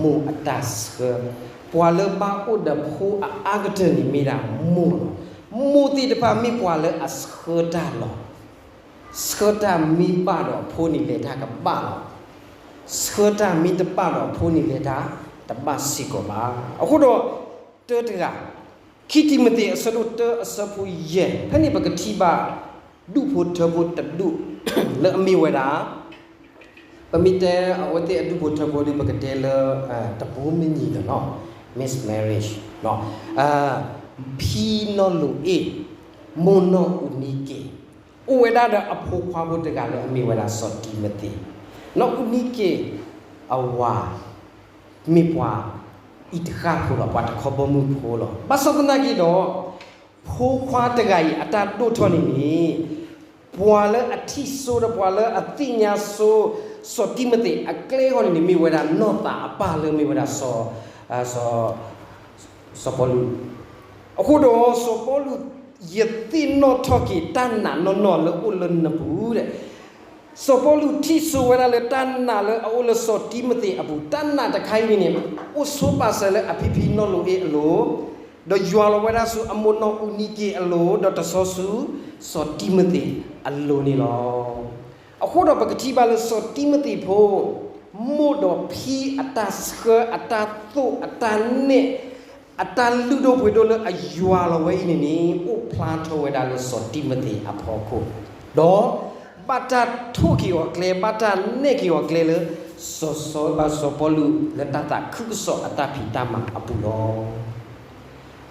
မိၢ်အတၢ်ဆှၢ, ပှၤလၢဘၣ်အိၣ်ဒီးဖိအအါကတၢၢ်န့ၣ်မ့ၢ်ဒၣ်မိၢ်လီၤ. မိၢ်သ့ၣ်တဖၣ်မ့ၢ်ပှၤလၢအဆှၢတၢ်လီၤ. ဆှၢတၢ်မ့ၢ်ဘၣ်ဒီးအဖိန့ၣ်လဲၤတၢ်ကဘၣ်လီၤ. ဆှၢတၢ်မ့ၢ်တဘၣ်ဒီးအဖိန့ၣ်လဲၤတၢ်တဘၣ်စ့ၢ်ကီးဘၣ်. အဃိဒီး တၢတဂၤ ခံတံၤမသ့း အဆၢဒိၣ်တၢ အဆၢဖိယဲၢ်, ဖဲန့ၣ်ပကထံၣ်ဘၣ် ဒူၣ်ဖိထၢဖိတဒူၣ် လၢအမ့ၢ်ဝဲဒၣ်, ပမ့ၢ်တဲအဝဲသ့ၣ်အဒူၣ်ဖိထၢဖိဒီး ပကတဲလၢ တဘိမ့ၢ်ညီလီၤနီၤ, mixed marriage, ဖံနီၢ်လိၤအ့ၣ်, မိၢ်နီၢ်အူနံက့ၤ, အိၣ်ဝဲဒၣ်ဒီးအဖိခွါဖိတဂၤလၢအမ့ၢ်ဝဲဒၣ်စီၤတံၤမသ့း, နီၢ်အူနံက့ၤ အဝၤ မ့ၢ်ပှၤအံၤတဃၣ်ဖိလီၤ, ပှၤတခီဘီမုၢ်ဖိလီၤ. ဘၣ်ဆၣ်သနာ်က့ဒီး ဖိခွါတဂၤအံၤအတၢ်ဒိၣ်ထီၣ်န့ၣ်န့ၣ်, ပှၤလၢအထံၣ်စိဒီးပှၤလၢအသ့ၣ်ညါစိ စီၤတံၤမသ့းအကျဲအဂီၢ်န့ၣ်န့ၣ် မ့ၢ်ဝဲဒၣ်နီၢ်သးအပၢ်လၢမ့ၢ်ဝဲဒၣ် စီၤပီလူး. အဃိဒီးစီၤပီလူး ယသ့ၣ်နီၣ်ထီၣ်က့ၤတၢ်နာ်နီၢ်နီၢ်လၢအိၣ်လၢနပူၤဒီး စီၤပီလူးထံၣ်စိဝဲဒၣ်လၢတၢ်နာ်လၢအအိၣ်လၢစီၤတံၤမသ့းအပူၤ, တၢ်နာ်တခါအံၤန့ၣ်န့ၣ် အိၣ်ဆိပာ်စၢၤလၢအဖံဖံနီၢ်လိၤအ့ၣ်အလိၤ, ဒီးယွၤလီၤဝဲဒၣ်ဆူအမိၢ်နီၢ်အူနံက့ၤအလိၤ, ဒီးတဆီဆူစီၤတံၤမသ့းအလိၤန့ၣ်လီၤ. အဃိဒီးပကထံၣ်ဘၣ်လၢစီၤတံၤမသ့းဖိ မိၢ်ဒီးဖံအတၢ်ဆှၢ အတၢ်သိၣ် အတၢ်နဲၣ် အတၢ်လုၢ်ဒိၣ်ပှ့ၤဒိၣ်လၢအယွၤလီၤဝဲအံၤန့ၣ်န့ၣ် အိၣ်ဖျါထီၣ်ဝဲဒၣ်လၢစီၤတံၤမသ့းအဖီခိၣ်, ဒီးဘၣ်တၢ်ထိၣ်က့ၤအီၤကျဲ ဘၣ်တၢ်နဲၣ်က့ၤအီၤကျဲလၢ စီၤစီၤ စီၤပီလူးလၢတၢ်သးခုကစီၣ်အတၢ်ဖံးတၢ်မၤအပူၤလီ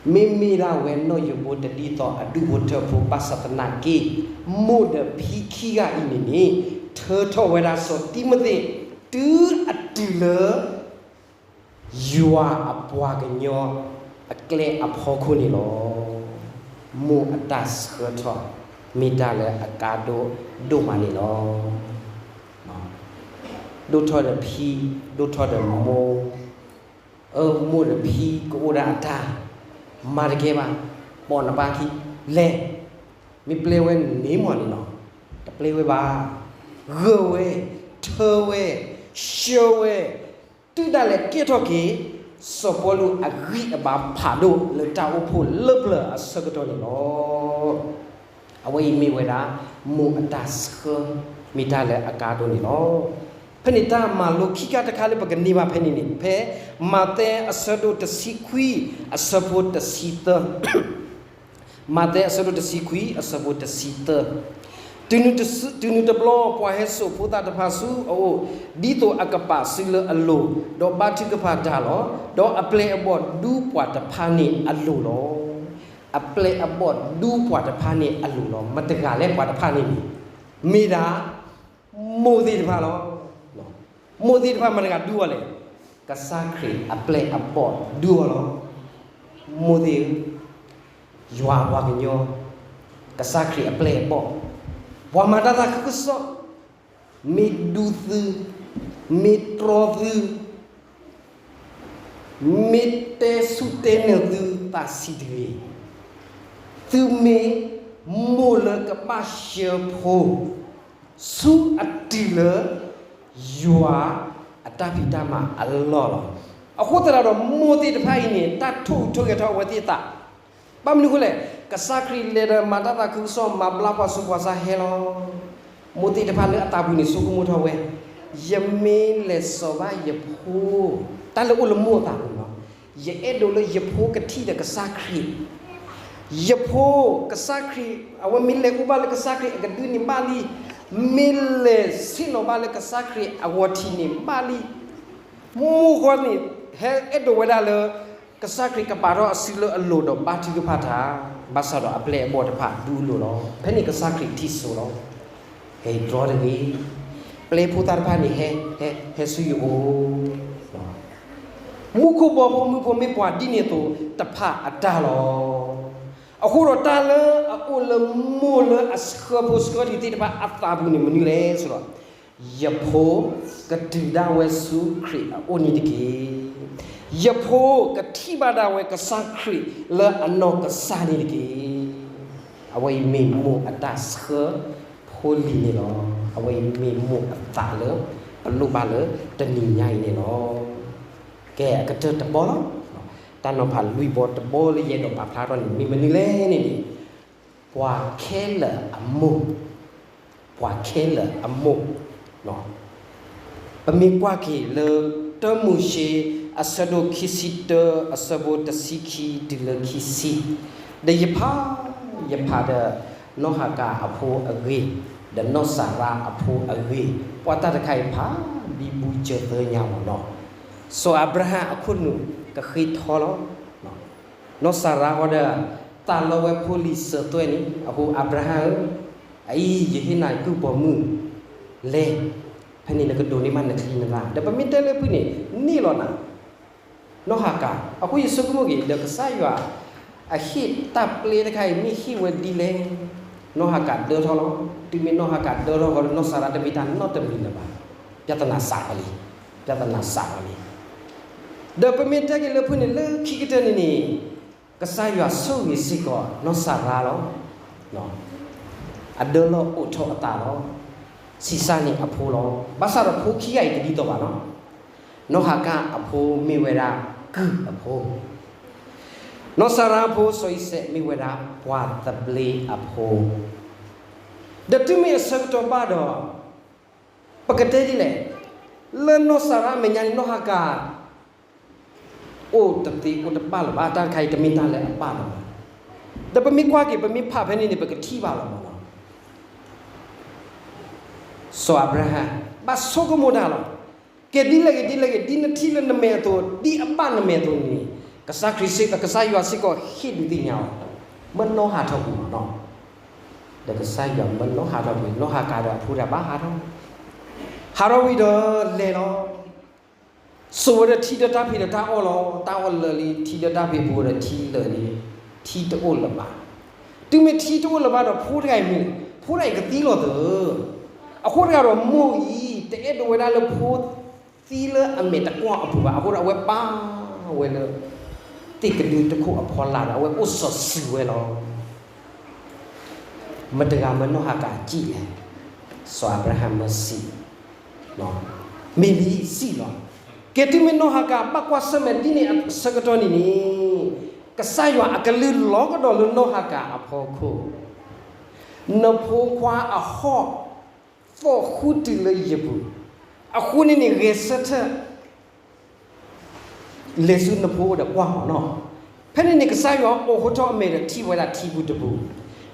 ၤ. မ့မ့ၢ်ဒၣ်ဝဲနီၢ်ယိၤဘိတဒ်သိးအဒူၣ်ဖိထၢဖိဘၣ်ဆၣ်သနာ်က့ မိၢ်ဒီးဖံခံဂၤအံၤန့ၣ်န့ၣ် ထၢထီၣ်ဝဲဒၣ်စီၤတံၤမသ့း တုၤအတုၤလၢ ယွၤအပှၤကညီအကျဲအဖီခိၣ်န့ၣ်လီၤ. မိၢ်အတၢ်ဆှၢထီၣ် မ့ၢ်တၢ်လၢအကါဒိၣ်ဒိၣ်မးန့ၣ်လီၤ. ဒိၣ်ထီၣ်ဒီးဖံ, ဒိၣ်ထီၣ်ဒီးမိၢ်, အၢ မိၢ်ဒီးဖံကအိၣ်ဒၣ်အတၢ်, မၤတကဲဘၣ်, ပိာ်နပၢ်ခံ, လဲၤ, မ့ၢ်ပျဲဝဲန့ၣ်မ့ၢ်န့ၣ်လီၤ. တပျဲဝဲဘၣ်. ဂၢၢ်ဝဲ, ထၢဝဲ, ဆှၢဝဲ, တုၤဒၣ်လဲာ်ကဲထီၣ်က့ၤ စီၤပီလူးအဂံၢ်အဘါဖးဒိၣ်လၢတၢ်အိၣ်ဖှိၣ်လၢပျၢၤအဆၢကတီၢ်န့ၣ်လီၤ. အဝဲအံၤမ့ၢ်ဝဲဒၣ် မိၢ်အတၢ်ဆှၢ မ့ၢ်တၢ်လၢအကါဒိၣ်န့ၣ်လီၤ. ဖဲန့ၣ်တၢ်မၤလိခံခါတခါလၢပကန့ၢ်ဘၣ်ဖဲန့ၣ်န့ၣ် ဖဲမးသဲအဆၢဒိၣ်တဆံခွံ အဆၢဖိတဆံသၢ မးသဲအဆၢဒိၣ်တဆံခွံ အဆၢဖိတဆံသၢ, တုၤနုၤတဘျီ ပှၤဟဲစိာ်ဖိသၣ်တဖၣ်ဆူအအိၣ် ဒ်သိးအကပာ်စုလၢအလိၤ, ဒီးဘါထုကဖၣ်တၢ်လီၤ. ဒီးအပျဲၢ်အဘီၣ်ဒူပှၤတဖၣ်န့ၣ်အလိၤလီၤ. အပျဲၢ်အဘီၣ်ဒူပှၤတဖၣ်န့ၣ်အလိၤလီၤ. မတဂၤလဲၣ်ပှၤတဖၣ်န့ၣ်န့ၣ် မ့ၢ်ဒၣ် မိၢ်သ့ၣ်တဖၣ်လီၤ. မိၢ်သ့ၣ်တဖၣ်မတဂၤဒူအီၤလဲၣ်, ကစၢ်ခရံာ်အပျဲၢ်အဘီၣ်ဒူအီၤလီၤ. မိၢ်သ့ၣ်ဧၢ, ယွၤအပှၤကညီ, ကစၢ်ခရံာ်အပျဲၢ်အဘီၣ်, ပှၤမၤတၢ်သးခုကစီၣ်, မ့ၢ်ဒူသု, မ့ၢ်တြီသု, မ့ၢ်တဲဆူၣ်တဲနၢၤသုသးဆံးတဂ့ၤ, သုမ့ၢ်မိၢ်လၢကဘၣ်ဆှၢဖိ ဆူအတုၤလၢ ယွၤအတၢ်ဖံးတၢ်မၤအလီၢ်လီၤ. အဃိသတးဒီး မိၢ်သ့ၣ်တဖၣ်အံၤန့ၣ် တၢ်ထိၣ်ဟူးထိၣ်ဂဲၤထီၣ်အဝဲသ့ၣ်အသး, ဘၣ်မနုၤအဃိလဲၣ်, ကစၢ်ခရံာ်လဲၤဒီးမၤတၢ်သးခုကစီၣ် မၤဘျါပှၤဆူးပှၤဆါဟဲလီၤ. မိၢ်သ့ၣ်တဖၣ်လၢအသးပူၤန့ၣ် ဆိကမိၣ်ထီၣ်ဝဲ, ယမ့ၢ်လဲၤစိာ်ဘၣ်ယဖိ, တၢ်လၢအိၣ်လၢမိၢ်အသးပူၤလီၤ. ယအဲၣ်ဒိးလၢယဖိကထံၣ်ဒီးကစၢ်ခရံာ်, ယဖိ, ကစၢ်ခရံာ်, အဝဲမ့ၢ်လဲၤအိၣ်ဘၣ်လၢကစၢ်ခရံာ်အကဒုန့ၣ်ဘၣ်လံ, မ့ၢ်လဲၤဆ့ၣ်နီၤဘၣ်လၢကစၢ်ခရံာ်အဂီၤထံးန့ၣ်ဘၣ်လံ. မိၢ်ဃီန့ၣ် ဟဲအဲၣ်ဒိးဝဲဒၣ်လၢ ကစၢ်ခရံာ်ကပာ်ထီၣ်အစုလၢအလိၤဒီးဘါထုကဖၣ်တၢ်, ဘၣ်ဆၣ်ဒီးအပျဲၢ်အဘီၣ်တဖၣ်ဒူလိၤလီၤ. ဖဲန့ၣ်ကစၢ်ခရံာ်ထံၣ်စိလီၤ. ဟဲတြီတဂ့ၤ, ပျဲဖိသၣ်တဖၣ်န့ၣ် ဟဲ, ဟဲဆူယအိၣ် မူခိၣ်ဘီဖိမုၣ်ဖိမ့ၢ်ပှၤဒ်န့ၣ်အသိးတဖၣ်အတၢ်လီၤ. အဃိဒီးတၢ်လၢအအိၣ်လၢမိၢ်လၢအဆှၢဖိဆှၢလံၤသ့ၣ်တဖၣ်အသးပူၤန့ၣ်မနုၤလဲၣ် ဆိုတော့, ယဖိကတုၤဒၣ်ဝဲဆူခရံာ်အအိၣ်န့ၣ်တက့ၢ်. ယဖိကထံၣ်ဘၣ်ဒၣ်ဝဲကစၢ်ခရံာ်လၢအနီၢ်ကစၢ်န့ၣ်တက့ၢ်. အဝဲအံၤမ့ၢ်မိၢ်အတၢ်ဆှၢဖိလံၤန့ၣ်လီၤ. အဝဲအံၤမ့ၢ်မိၢ်အသးလၢ ပလိၣ်ဘၣ်လၢတနံၤညါအံၤန့ၣ်လီၤ. ကဲ အကတၢၢ်တဘီလီၤ. တၢ်နီၤဖးလွံၢ်ဘီတဘီလၢယအဲၣ်ဒိးပာ်ဖျါထီၣ်န့ၣ် မ့ၢ်မနုၤလဲၣ်န့ၣ်န့ၣ်, ပှၤခဲလၢာ်အမိၢ်, ပှၤခဲလၢာ်အမိၢ်. ပမ့ၢ်ကွၢ်က့ၤလၢ တၢမိၤၡ့ အဆၢဒိၣ်ခံဆံတၢ အဆၢဖိတဆံခံတုၤလၢခံဆံ, ဒီးယဖး, ယဖးဒီး နီၢ်ဟၤကၤအဖိအဂ့ၢ်, ဒီးနီၢ်စၤရါအဖိအဂ့ၢ်, ပှၤတၢ်တခါအံၤဖးဘံဘူစၢၤသၢညါမ့ၢ်နီၤ. စီၤအၤဘြၤဟၣ်အခိၣ်နူာ်ကဃ့ထီလီၤ. နီၢ်စၤရါဃီဒီး သးလီဝဲဖိလံၤစၢၤသွဲၣ်န့ၣ်, အဃိအၤဘြၤဟၣ်ဧၢ, အအံၤယဟ့ၣ်နၤကုၢ်ပိာ်မုၣ်လဲၤ, ဖဲန့ၣ်နကဒိးန့ၢ်ဘၣ်နချံနသၣ်, ဒီးပမ့ၢ်တဲလၢဖုၣ်န့ၣ် န့ၢ်လီၤနၤ နီၢ်ဟၤကၤ, အဃိယဆိကမိၣ်က့ၤ ဒီးကစၢ်ယွၤ အဟ့ၣ်တၢ်ပျဲတခါအံၤ မ့ၢ်ဟ့ၣ်ဝဲဒ်လဲၣ်, နီၢ်ဟၤကၤဒၢထီၣ်လီၤ. တုၤမ့ၢ်နီၢ်ဟၤကၤဒၢထီၣ်ဃီဒီး နီၢ်စၤရါတမ့ၢ်တၢ်နီတမံၤလၢၤဘၣ်. ပြဿနာစးဝဲလံ, ပြဿနာစးဝဲလံ. ဒီးပမ့ၢ်တဲက့ၤလၢဖုၣ်န့ၣ် လၢခံကတၢၢ်န့ၣ်န့ၣ် ကစၢ်ယွၤဆိၣ်ဂ့ၤစ့ၢ်ကီးနီၢ်စၤရါလီၤ. အဒၢလီၢ်အိးထီၣ်အသးလီၤ. ဆံးစၢ်န့ၣ်အဖိလီၤ. ဘၣ်ဆၣ်ဒီးဖိခံဂၤအံၤတဒ်သိးဘၣ်နီၤ. နီၢ်ဟၤကၤအဖိမ့ၢ်ဝဲဒၣ်ကုၢ်အဖိ, နီၢ်စၤရါအဖိစီၤအံၤစဲးမ့ၢ်ဝဲဒၣ်ပှၤသဘျ့အဖိ, ဒီးတုၤမ့ၢ်အဆၢကတီၢ်ဘၣ်ဒီး ပကတဲဒ်လဲၣ်, လၢနီၢ်စၤရါအမဲာ်ညါန့ၣ် နီၢ်ဟၤကၤ အိၣ်တသ့အိၣ်တဘၣ်လၢၤဘၣ်, တၢ်တခါအံၤတမ့ၢ်တၢ်လၢအဘၣ်လၢၤဘၣ်. ဒီးပမ့ၢ်ကွၢ်က့ၤ ပမ့ၢ်ဖးဖဲန့ၣ်န့ၣ် ပကထံၣ်ဘၣ်လီၤမ့ၢ်နီၤ. စီၤအၤဘြၤဟၣ် ဘၣ်ဆိကမိၣ်တၢ်လီၤ. ကဲဒ်လဲၣ်ဂ့ၤ ဒ်လဲၣ်ဂ့ၤ ဒ်နထံၣ်လၢနမဲာ်အသိး ဒ်အဘၣ်နမဲာ်အသိးန့ၣ် ကစၢ်ခရံာ်စ့ၢ် ကစၢ်ယွၤစ့ၢ်ကီးဟ့ၣ်ဒုးသ့ၣ်ညါအီၤ မ့ၢ်နီၢ်ဟးထီၣ်ကွံာ်မးနီၤ. ဒီးကစၢ်ယွၤမၢနီၢ်ဟးထီၣ်ကွံာ် နီၢ်ဟၤကၤဒီးအဖိတဂၤဘၣ်ဟးထီၣ်, ဟးထီၣ်ဝံၤဒီးလဲၤလီၤ. စိာ်ဝဲဒီးထံဒီးတၢ်ဖံးဒီးတၢ်အီၣ်လီၤ. တၢ်အီၣ်လၢာ်လံ ထံဒီးတၢ်ဖံးပူၤဒီးထံလၢာ်လံ, ထံတအိၣ်လၢၤဘၣ်. တုၤမ့ၢ်ထံတအိၣ်လၢၤဘၣ်ဒီး ဖိတဂၤအံၤမ့ၢ် ဖိတဂၤအံၤကသံလီၤသၢ. အဃိတဂၤဒီးမိၢ်အံၤ တအဲၣ်ဒိးဝဲဒၣ်လၢဖိသံလၢအမဲာ်တကွီၢ်အပူၤဘၣ်. အဃိဒီးအဝဲပာ်ဝဲလၢ သ့ၣ်ကဒုတခိၣ်အဖီလာ်ဒီး အဝဲအိၣ်စီၤစုၤဝဲလီၤ. မတၤတဂၤမၢနီၢ်ဟၤကၤစံးလဲၣ်. စီၤအၤဘြၤဟၣ်မၢစံး, မ့ၢ်လံစံးလီၤ. ကဲတုၤမ့ၢ်နီၢ်ဟၤကၤဘၣ်ကွၢ်ဆၢၣ်မဲာ်ဒ်န့ၣ်အဆၢကတီၢ်န့ၣ်န့ၣ်, ကစၢ်ယွၤအကလုၢ်လီၤကဒီးလၢနီၢ်ဟၤကၤအဖီခိၣ်, နဖိခွါအဟီၣ် သီၣ်ဃုတုၤလၢယပူၤ, အဃိန့ၣ်န့ၣ် ဂဲၤဆၢထၢၣ် လဲၤဆူနဖိအိၣ်ဒီးကွၢ်မးနီၤ. ဖဲန့ၣ်န့ၣ် ကစၢ်ယွၤအိးထီၣ်အမဲာ်ဒီးထံၣ်ဝဲဒၣ်ထံပူၤတပူၤ,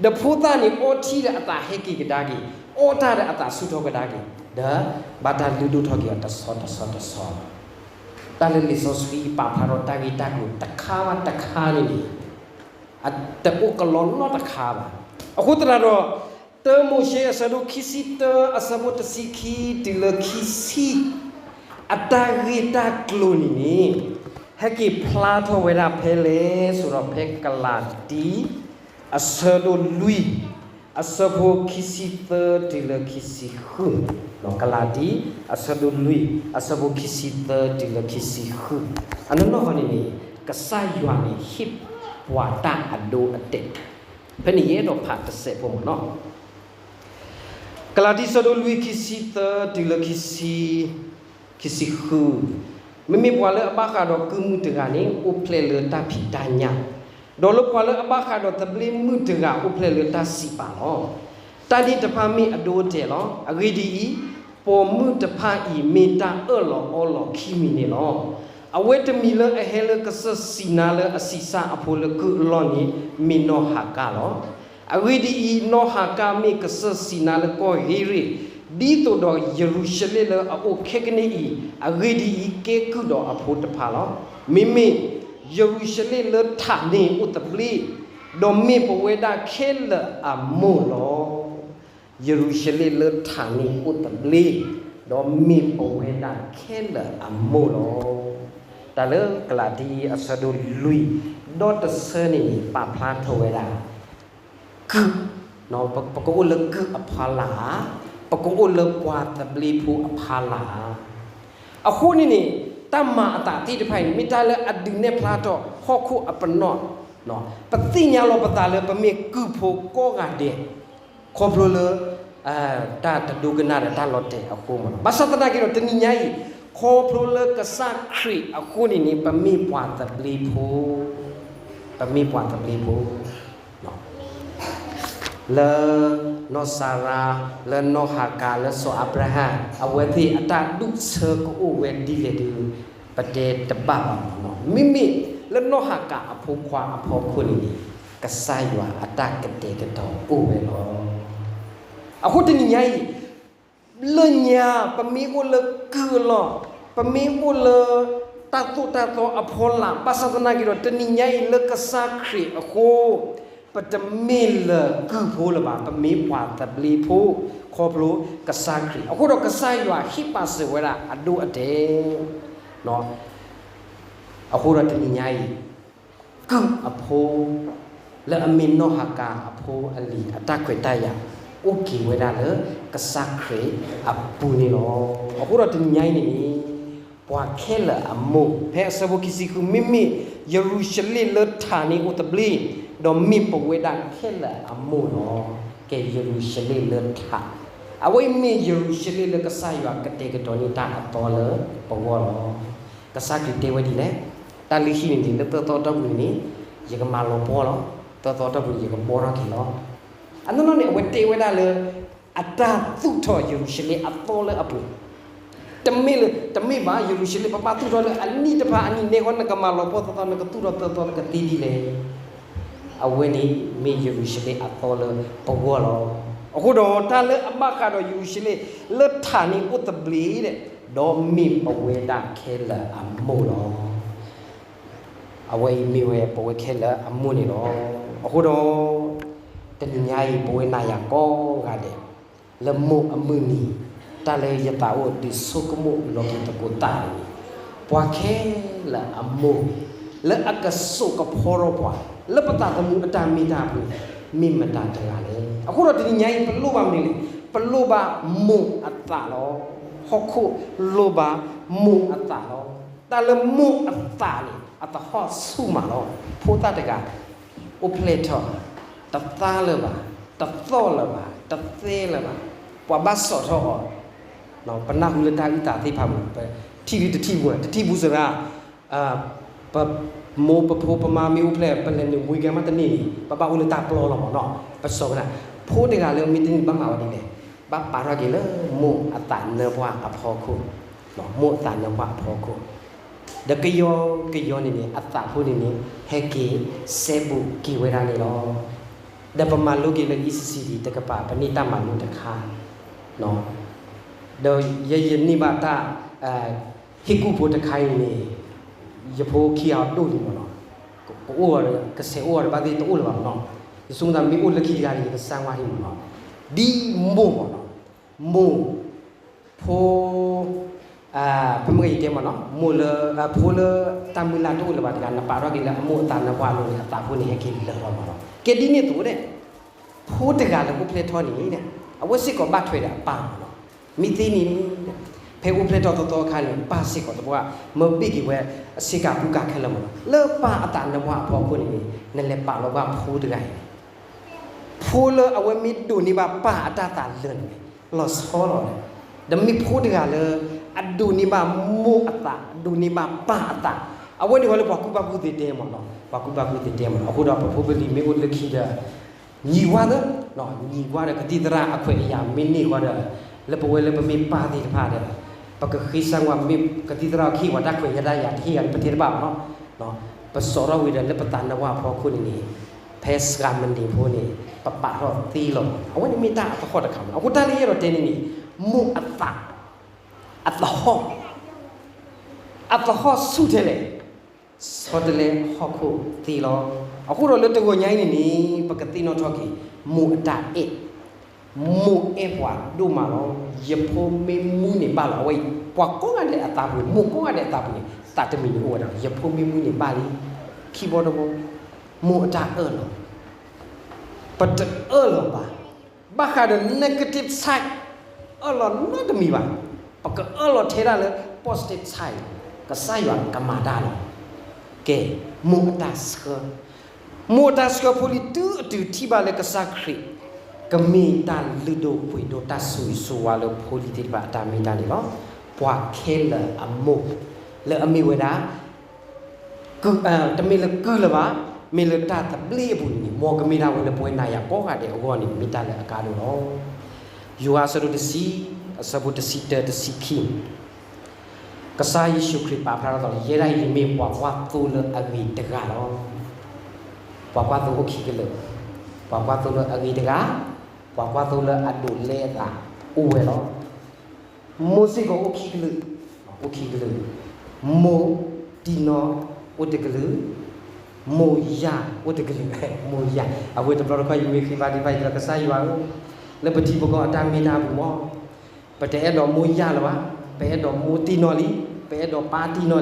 ဒီးဖိသၣ်န့ၣ်အီထံဒီးအသးဟဲက့ၤကဒါက့ၤ, အီတၢ်ဒီးအသးဆူၣ်ထီၣ်ကဒါက့ၤ, ဒီးဘၣ်တၢ်လုၢ်ဒိၣ်ထီၣ်က့ၤအီၤတဆီတဆီတဆီ. တၢ်လၢလံာ်စီဆှံပာ်ဖျါထီၣ်တၢ်ဂ့ၢ်တၢ်ကျိၤတခါဘၣ်တခါန့ၣ်န့ၣ် တအိၣ်ကလီနီတခါဘၣ်. အဃိသတးဒီး တၢမိၤၡ့အဆၢဒိၣ်ခံဆံတၢ အဆၢဖိတဆံခံတုၤလၢခံဆံ အတၢ်ဂ့ၢ်တၢ်ကျိၤန့ၣ်န့ၣ် ဟဲက့ၤဖျါထီၣ်ဝဲဒၣ်ဖဲလဲၣ် ဆိုတော့ ဖဲကလၤတံ အဆၢဒိၣ်လွံၢ် အဆၢဖိခံဆံသၢတုၤလၢခံဆံဃု, ကလၤတံ အဆၢဒိၣ်လွံၢ် အဆၢဖိခံဆံသၢတုၤလၢခံဆံဃု, အနီၢ်နီၢ်ဃီန့ၣ်န့ၣ် ကစၢ်ယွၤန့ၣ်ဟ့ၣ်ပှၤတၢ်အဒိအတဲာ်, ဖဲန့ၣ်ယအဲၣ်ဒိးဖးတစဲးဖိမးနီၤ. ကလၤတံ ဆၢဒိၣ်လွံၢ် ခံဆံသၢတုၤလၢ ခံဆံဃု, မ့မ့ၢ်ပှၤလၢအဘၣ်ဃးဒီးကုၢ်မုၣ်တဂၤန့ၣ် အိၣ်ဖျဲၣ်လၢတၢ်ဖံးတၢ်ညၣ်, ဒီးလၢပှၤလၢအဘၣ်ဃးဒီးသဘျ့မုၣ်တဂၤ အိၣ်ဖျဲၣ်လၢတၢ်စံးပာ်လီၤ. တၢ်န့ၣ်တဖၣ်မ့ၢ်အဒိအတဲာ်လီၤ. အဂ့ၢ်ဒ်အံၤ, ပိာ်မုၣ်တဖၣ်အံၤမ့ၢ်တၢ်အၢၣ်လီၤအီလီၤခံမံၤန့ၣ်လီၤ. အဝဲတမံၤလၢအဟဲလၢကစၢၢ်စံးနါလၢအဆံးစၢ်အဖိလၢကုၢ်အလီၢ်န့ၣ် မ့ၢ်နီၢ်ဟၤကၤလီၤ. အဂ့ၢ်ဒ်အံၤ, နီၢ်ဟၤကၤမ့ၢ်ကစၢၢ်စံးနါလၢကီၢ်ဧ့ရ့ၣ်, ဒ်သိးဒီးယရူၤၡလ့ၣ်လၢအအိၣ်ခဲကနံၣ်အံၤ, အဂ့ၢ်ဒ်အံၤ, ကဲကုၢ်ဒီးအဖိတဖၣ်လီၤ. မ့မ့ၢ်ယရူၤၡလ့ၣ်လၢထးန့ၣ်အိၣ်သဘျ့, ဒီးမ့ၢ်ပဝဲဒၣ်ခဲလၢာ်အမိၢ်လီၤ. ယရူၤၡလ့ၣ်လၢထးန့ၣ်အိၣ်သဘျ့, ဒီးမ့ၢ်ပဝဲဒၣ်ခဲလၢာ်အမိၢ်လီၤ. တၢ်လၢကလၤတံ အဆၢဒိၣ်လွံၢ် ဒီတဆၢန့ၣ်န့ၣ် ပာ်ဖျါထီၣ်ဝဲဒၣ် ကုၢ်, ပကအိၣ်လၢကုၢ်အဖီလာ်ဧါ, ပကအိၣ်လၢပှၤသဘျ့ဖိအဖီလာ်ဧါ. အဃိန့ၣ်န့ၣ် တၢ်မၤအသးသ့ၣ်တဖၣ်အံၤန့ၣ် မ့ၢ်တၢ်လၢအဒုးနဲၣ်ဖျါထီၣ်ဟီၣ်ခိၣ်အပနီၣ်, ပသ့ၣ်ညါလီၤပသးလၢပမ့ၢ်ကုၢ်ဖိကိးဂၤဒဲး, ခီဖျိလၢ တၢ်တဒိကနၣ်ဒီးတၢ်လီၤတဲာ်အဃိမးလီၤ. ဘၣ်ဆၣ်သနာ်က့ဒီး တနံၤညါအံၤ ခီဖျိလၢကစၢ်ခရံာ်အဃိန့ၣ်န့ၣ် ပမ့ၢ်ပှၤသဘျ့ဖိ, ပမ့ၢ်ပှၤသဘျ့ဖိ လၢ နီၢ်စၤရါ, လၢနီၢ်ဟၤကၤ, လၢစီၤအၤဘြၤဟၣ် အဝဲသ့ၣ်အတၢ်ဒူၣ်ဆၢကအိၣ်ဝဲဒ်လဲၣ်ဒီး ပတဲတဘၣ်ဘၣ်မးနီၤ. မ့မ့ၢ်လၢနီၢ်ဟၤကၤအဖိခွါအဖီခိၣ်န့ၣ်န့ၣ် ကစၢ်ယွၤအတၢ်ကတဲာ်ကတီၤအိၣ်ဝဲလီၤ. အဃိတနံၤညါအံၤ လၢညါ ပမ့ၢ်အိၣ်လၢကုၢ်အလီၢ်, ပမ့ၢ်အိၣ်လၢ တၢ်သိၣ်တၢ်သီအဖီလာ်, ဘၣ်ဆၣ်သနာ်က့ဒီး တနံၤညါအံၤလၢကစၢ်ခရံာ်အဃိ ပတမ့ၢ်လၢၤကုၢ်ဖိလၢၤဘၣ်, ပမ့ၢ်ပှၤသဘျ့ဖိ ခီဖျိကစၢ်ခရံာ်. အဃိဒီးကစၢ်ယွၤဟ့ၣ်ပာ်စၢၤဝဲဒၣ်အဒိအတဲာ် အဃိဒီးတနံၤညါအံၤ ကုၢ်အဖိ လၢအမ့ၢ်နီၢ်ဟၤကၤအဖိအလံၤ အတၢ်ခွဲးတၢ်ယာ် အိၣ်က့ၤဝဲဒၣ်လၢကစၢ်ခရံာ်အပူၤန့ၣ်လီၤ. အဃိဒီးတနံၤညါအံၤန့ၣ်န့ၣ် ပှၤခဲလၢာ်အမိၢ် ဖဲအဆၢဖိခံဆံဃု မ့မ့ၢ်ယရူၤၡလ့ၣ်လၢထးန့ၣ်အိၣ်သဘျ့, ဒီးမ့ၢ်ပဝဲဒၣ်ခဲလၢာ်အမိၢ်လီၤ. ကဲယရူၤၡလ့ၣ်လၢထး, အဝဲအံၤမ့ၢ်ယရူၤၡလ့ၣ်လၢကစၢ်ယွၤကတဲာ်ကတီၤန့ၢ်တၢ်အသီလၢပဂီၢ်လီၤ. ကစၢ်ခရံာ်တဲဝဲဒ်လဲၣ်, တၢ်လုၢ်ဟံၣ်န့ၣ်န့ၣ် လၢသၢသီအတီၢ်ပူၤန့ၣ်န့ၣ် ယကမၤလီၤပှီၢ်လီၤ, သၢသီအတီၢ်ပူၤန့ၣ် ယကဘှီထီၣ်က့ၤလီၤ. အနီၢ်နီၢ်န့ၣ် အဝဲတဲဝဲဒၣ်လၢ အတၢ်သူၣ်ထီၣ်ယရူၤၡလ့ၣ်အသီလၢအပူၤ, တမ့ၢ်လၢ တမ့ၢ်ဘၣ် ယရူၤၡလ့ၣ် ပဘၣ်သူၣ်ထီၣ်လၢအနံၣ်တဖၣ်အနံၣ်န့ၣ်ဃီ နကမၤလီၤပှီၢ်သၢသီ နကသူၣ်ထီၣ်သၢသီ နကသ့ဒ်လဲၣ်. အဝဲန့ၣ်မ့ၢ်ယရူၤၡလ့ၣ်အသီလၢပဂီၢ်လီၤ. အဃိဒီးတၢ်လၢအဘၣ်ဃးဒီးယရူၤၡလ့ၣ်လၢထးန့ၣ်အိၣ်သဘျ့ဒီး ဒီးမ့ၢ်ပဝဲဒၣ်ခဲလၢာ်အမိၢ်လီၤ. အဝဲအံၤမ့ၢ်ဝဲပဝဲခဲလၢာ်အမိၢ်န့ၣ်လီၤ. အဃိဒီး တနံၤညါအံၤ ပဝဲနၤယၤကိးဂၤဒဲး လၢမိၢ်အမုၢ်နံၤ တၢ်လၢယသးအိၣ်ဒုးဆိကမိၣ်လီၤက့ၤသကိးတၢ်န့ၣ် ပှၤခဲလၢာ်အမိၢ် လၢအကစိာ်ကဖီထီၣ်ပှၤ လၢပသးသမူအတၢ်မ့ၢ်တၢ်ပူၤ မ့ၢ်မတၤတဂၤလဲၣ်. အဃိဒီးတနံၤညါအံၤ ပလိၣ်ဘၣ်မနုၤလဲၣ်, ပလိၣ်ဘၣ်မိၢ်အသးလီၤ. ဟီၣ်ခိၣ်လိၣ်ဘၣ်မိၢ်အသးလီၤ. တၢ်လၢမိၢ်အသးန့ၣ် အသဟီၣ်ဆူၣ်မးလီၤ. ဖိသၣ်တဂၤ အိၣ်ဖျဲၣ်ထီၣ် တသါလၢၤဘၣ်, တသီၣ်လၢၤဘၣ်, တသဲလၢၤဘၣ်, ပှၤဘၣ်စိာ်ထီၣ်အီၤ, ပနၢ်ဟူလၢတၢ်အုၣ်သးသ့ၣ်တဖၣ်မး ပထံၣ်ဒုတထံၣ်ပူၤ, တထံၣ်ပူၤစရၣ် ပမိၢ်ပဖိပမါမ့ၢ်အိၣ်ဖျဲၣ် ပလဲၤနုာ်ဝံၤကဲမးတန့ၢ်န့ၣ် ပဘၣ်အိၣ်လၢတၢ်ပျီလီၤမးနီၤ. ပစိာ်ကနၣ် ဖိတဂၤလၢမ့ၢ်တန့ၢ်ဘၣ်မၤဝဲဒ်လဲၣ်, ဘၣ်ပာ်ထီၣ်က့ၤလၢမိၢ်အသးနၢပှၢ်အဖီခိၣ်, မိၢ်အသးနၢပှၢ်အဖီခိၣ်, ဒီးကယီကယီန့ၣ်န့ၣ် အသးဖိန့ၣ်န့ၣ် ဟဲက့ၤစဲဘူးက့ၤဝဲဒၣ်န့ၣ်လီၤ. ဒီးပမၤလိက့ၤလၢ E C C D တကပၤ ပန့ၢ်တၢ်မၤလိတခါ ဒီးယဲယန့ၢ်ဘၣ်တၢ် ဟ့ၣ်ကူၣ်ဖိတခါအံၤန့ၣ် ယဖိခံဂၤဒိၣ်လံမးနီၤ, ကအိၣ်ဒီး ကဆဲးအိၣ်ဒီးဘၣ်သ့ၣ်တအိၣ်လၢၤဘၣ်မးနီၤ, ယဆိကမိၣ်သးမ့ၢ်အိၣ်လၢခံတဂၤန့ၣ် ယကစၢ်ဝါဒံးမးနီၤ, ဒ်မိၢ်မးနီၤ, မိၢ် ဖိ ဖဲမ့ၢ်ယတဲမးနီၤ, မိၢ်လၢ ဖိလၢတၢ်မုၢ်လၢ်တအိၣ်လၢၤဘၣ်တဂၤ နပာ်ထီၣ်က့ၤလၢအမိၢ်အသးနၢပှၢ်အလိၤန့ၣ် အသးဖိန့ၣ် ဟဲက့ၤလၢာ်လီၤမးနီၤ. ကဲဒ်န့ၣ်အသိးဒီး ဖိတဂၤလၢအိၣ်ဖျဲၣ်ထီၣ်န့ၣ် အဝဲစ့ၢ်ကီးဘၣ်ထွဲဒီးအပၢ်မးနီၤ. မ့ၢ်သ့န့ၣ် ဖဲအိၣ်ဖျဲၣ်ထီၣ်သီသီအခါန့ၣ် ပၢ်စ့ၢ်ကီးသပှၢ် မၢဘ့ၣ်က့ၤဝဲအဆ့ကၤကူကၤခဲလၢာ်မးနီၤ, လၢပၢ်အသးနၢပှၢ်အဖီခိၣ်န့ၣ် နလဲၤပာ်လီၤကွၢ်ဖိတဂၤအံၤန့ၣ် ဖိလၢအဝဲမ့ၢ်ဒိးန့ၢ်ဘၣ်ပၢ်အတၢ်သးလၢာ်န့ၣ် လီၤဆီလီၤလီၤ. ဒီးမ့ၢ်ဖိတဂၤလၢ အဒိးန့ၢ်ဘၣ်မိၢ်အသး အဒိးန့ၢ်ဘၣ်ပၢ်အသး, အဝဲန့ၣ်ဝဲလၢပှၤကူၣ်ဘၣ်ကူၣ်သ့တဲမးနီၤ, ပှၤကူၣ်ဘၣ်ကူၣ်သ့တဲမးနီၤ. အဃိဒီးပဖိပလံၤမ့ၢ်အိၣ်လၢခံဒီး နံၤဝါသၢ, နံၤဝါဒီးကသံၣ်သရၣ်အခွဲးအယာ်မ့ၢ်န့ၢ်ဃီဒီး လၢပဝဲလၢပမ့ၢ်ပၢ်သ့ၣ်တဖၣ်ဒီး ပကဃ့စၢ်ဝါ မ့ၢ်ကသံၣ်သရၣ်ဟ့ၣ်ဝဲတၢ်ခွဲးတၢ်ယာ်တဟ့ၣ်ဂၤန့ၣ် ပတဲတဘၣ်မးနီၤ. ပစိာ်ထီၣ်ဝံၤဒီးလၢပသးနၢပှၢ်အဖီခိၣ်န့ၣ်န့ၣ် ဖဲစှၤမနံၤဖိန့ၣ် ပပာ်ထီၣ်သ့လီၤ. အဝဲန့ၣ်မ့ၢ်တၢ်အသဟီၣ်တခါမးနီၤ. အဃိတၢ်လၢယအဲၣ်ဒိးတဲန့ၣ်န့ၣ် မိၢ်အသး အသဟီၣ် အသဟီၣ်ဆူၣ်ထဲလဲၣ်, ဆီတလဲဟီၣ်ခိၣ်သ့လီၤ. အဃိဒီးလၢတဂီၤညါအံၤန့ၣ်န့ၣ် ပကသ့ၣ်နီၣ်ထီၣ်က့ၤ မိၢ်အတၢ်အဲၣ်, မိၢ်အဲၣ်ပှၤဒိၣ်မးလီၤ. ယဖိမ့ၢ်မူန့ၣ်ဘၣ်လီၤ. အဝဲအံၤ ပှၤကိးဂၤဒဲးအသးပူၤ မိၢ်ကိးဂၤဒဲးအသးပူၤန့ၣ် သးတမံၤန့ၣ်အိၣ်ဝဲဒၣ် ယဖိမ့ၢ်မူန့ၣ်ဘၣ်လံ. ခံဘီတဘီ မိၢ်အတၢ်အၢၣ်လီၤ ပတအၢၣ်လီၤဘၣ်. ဘၣ်ဃးဒီး negative side အၢၣ်လီၤနီတမံၤဘၣ်. ပကအၢၣ်လီၤထဲဒၣ်လၢ positive side ကစၢ်ယွၤကမၤတၢ်လီၤ. ကဲ မိၢ်အတၢ်ဆှၢ, မိၢ်အတၢ်ဆှၢဖိလံၤတုၤအတုၤထံၣ်ဘၣ်လၢကစၢ်ခရံာ် ကမ့ၢ်တၢ်လုၢ်ဒိၣ်ပှ့ၤဒိၣ်တၢ်ဆိၣ်ဂ့ၤဆိၣ်ဝါလၢဖိလံၤသ့ၣ်တဖၣ်အတၢ်မ့ၢ်တၢ်န့ၣ်လီၤ. ပှၤခဲလၢာ်အမိၢ် လၢအမ့ၢ်ဝဲဒၣ် တမ့ၢ်လၢကုၢ်လၢၤဘၣ်, မ့ၢ်လၢတၢ်သဘျ့အပူၤန့ၣ် မ်ကမ့ၢ်ဒၣ်ဝဲလၢပဝဲနၤယၤကိးဂၤဒဲးအဂီၢ်န့ၣ် မ့ၢ်တၢ်လၢအကါဒိၣ်လီၤ. ယိၤဟၣ်အဆၢဒိၣ်တဆံ, အဆၢဖိတဆံတၢ တဆံခံ, ကစၢ်ယ့ၣ်ၡူးခရံာ်ပာ်ဖျါထီၣ်သးလၢ ယဲဒၣ်အံၤမ့ၢ်ပှၤကွၢ်သိလၢအဂ့ၤတဂၤလီၤ. ပှၤကွၢ်သိအိၣ်ခံကလုာ်, ပှၤကွၢ်သိလၢအဂ့ၤတဂၤ, ပှၤကွၢ်သိလၢအဒိးလဲအသးအိၣ်ဝဲလီၤ. မိၢ်စ့ၢ်ကီးအိၣ်ခံကလုာ်, အိၣ်ခံကလုာ်, မိၢ်တံၢ်နီၢ်အိၣ်တကလုာ်, မိၢ်ယၢ်အိၣ်တကလုာ်, မိၢ်ယၢ်, အဝဲတဘျီတခီၣ်ယမ့ၢ်ဃ့ဘါထုကဖၣ်အံၤ ကစၢ်ယွၤဧၢ, လၢပထံပကီၢ်အတၢ်မ့ၢ်တၢ်ပူၤမး ပတအဲၣ်ဒိးမိၢ်ယၢ်လၢၤဘၣ်, ပအဲၣ်ဒိးမိၢ်တံၢ်နီၢ်လံ, ပအဲၣ်ဒိးပၢ်တံၢ်နီၢ်လံ,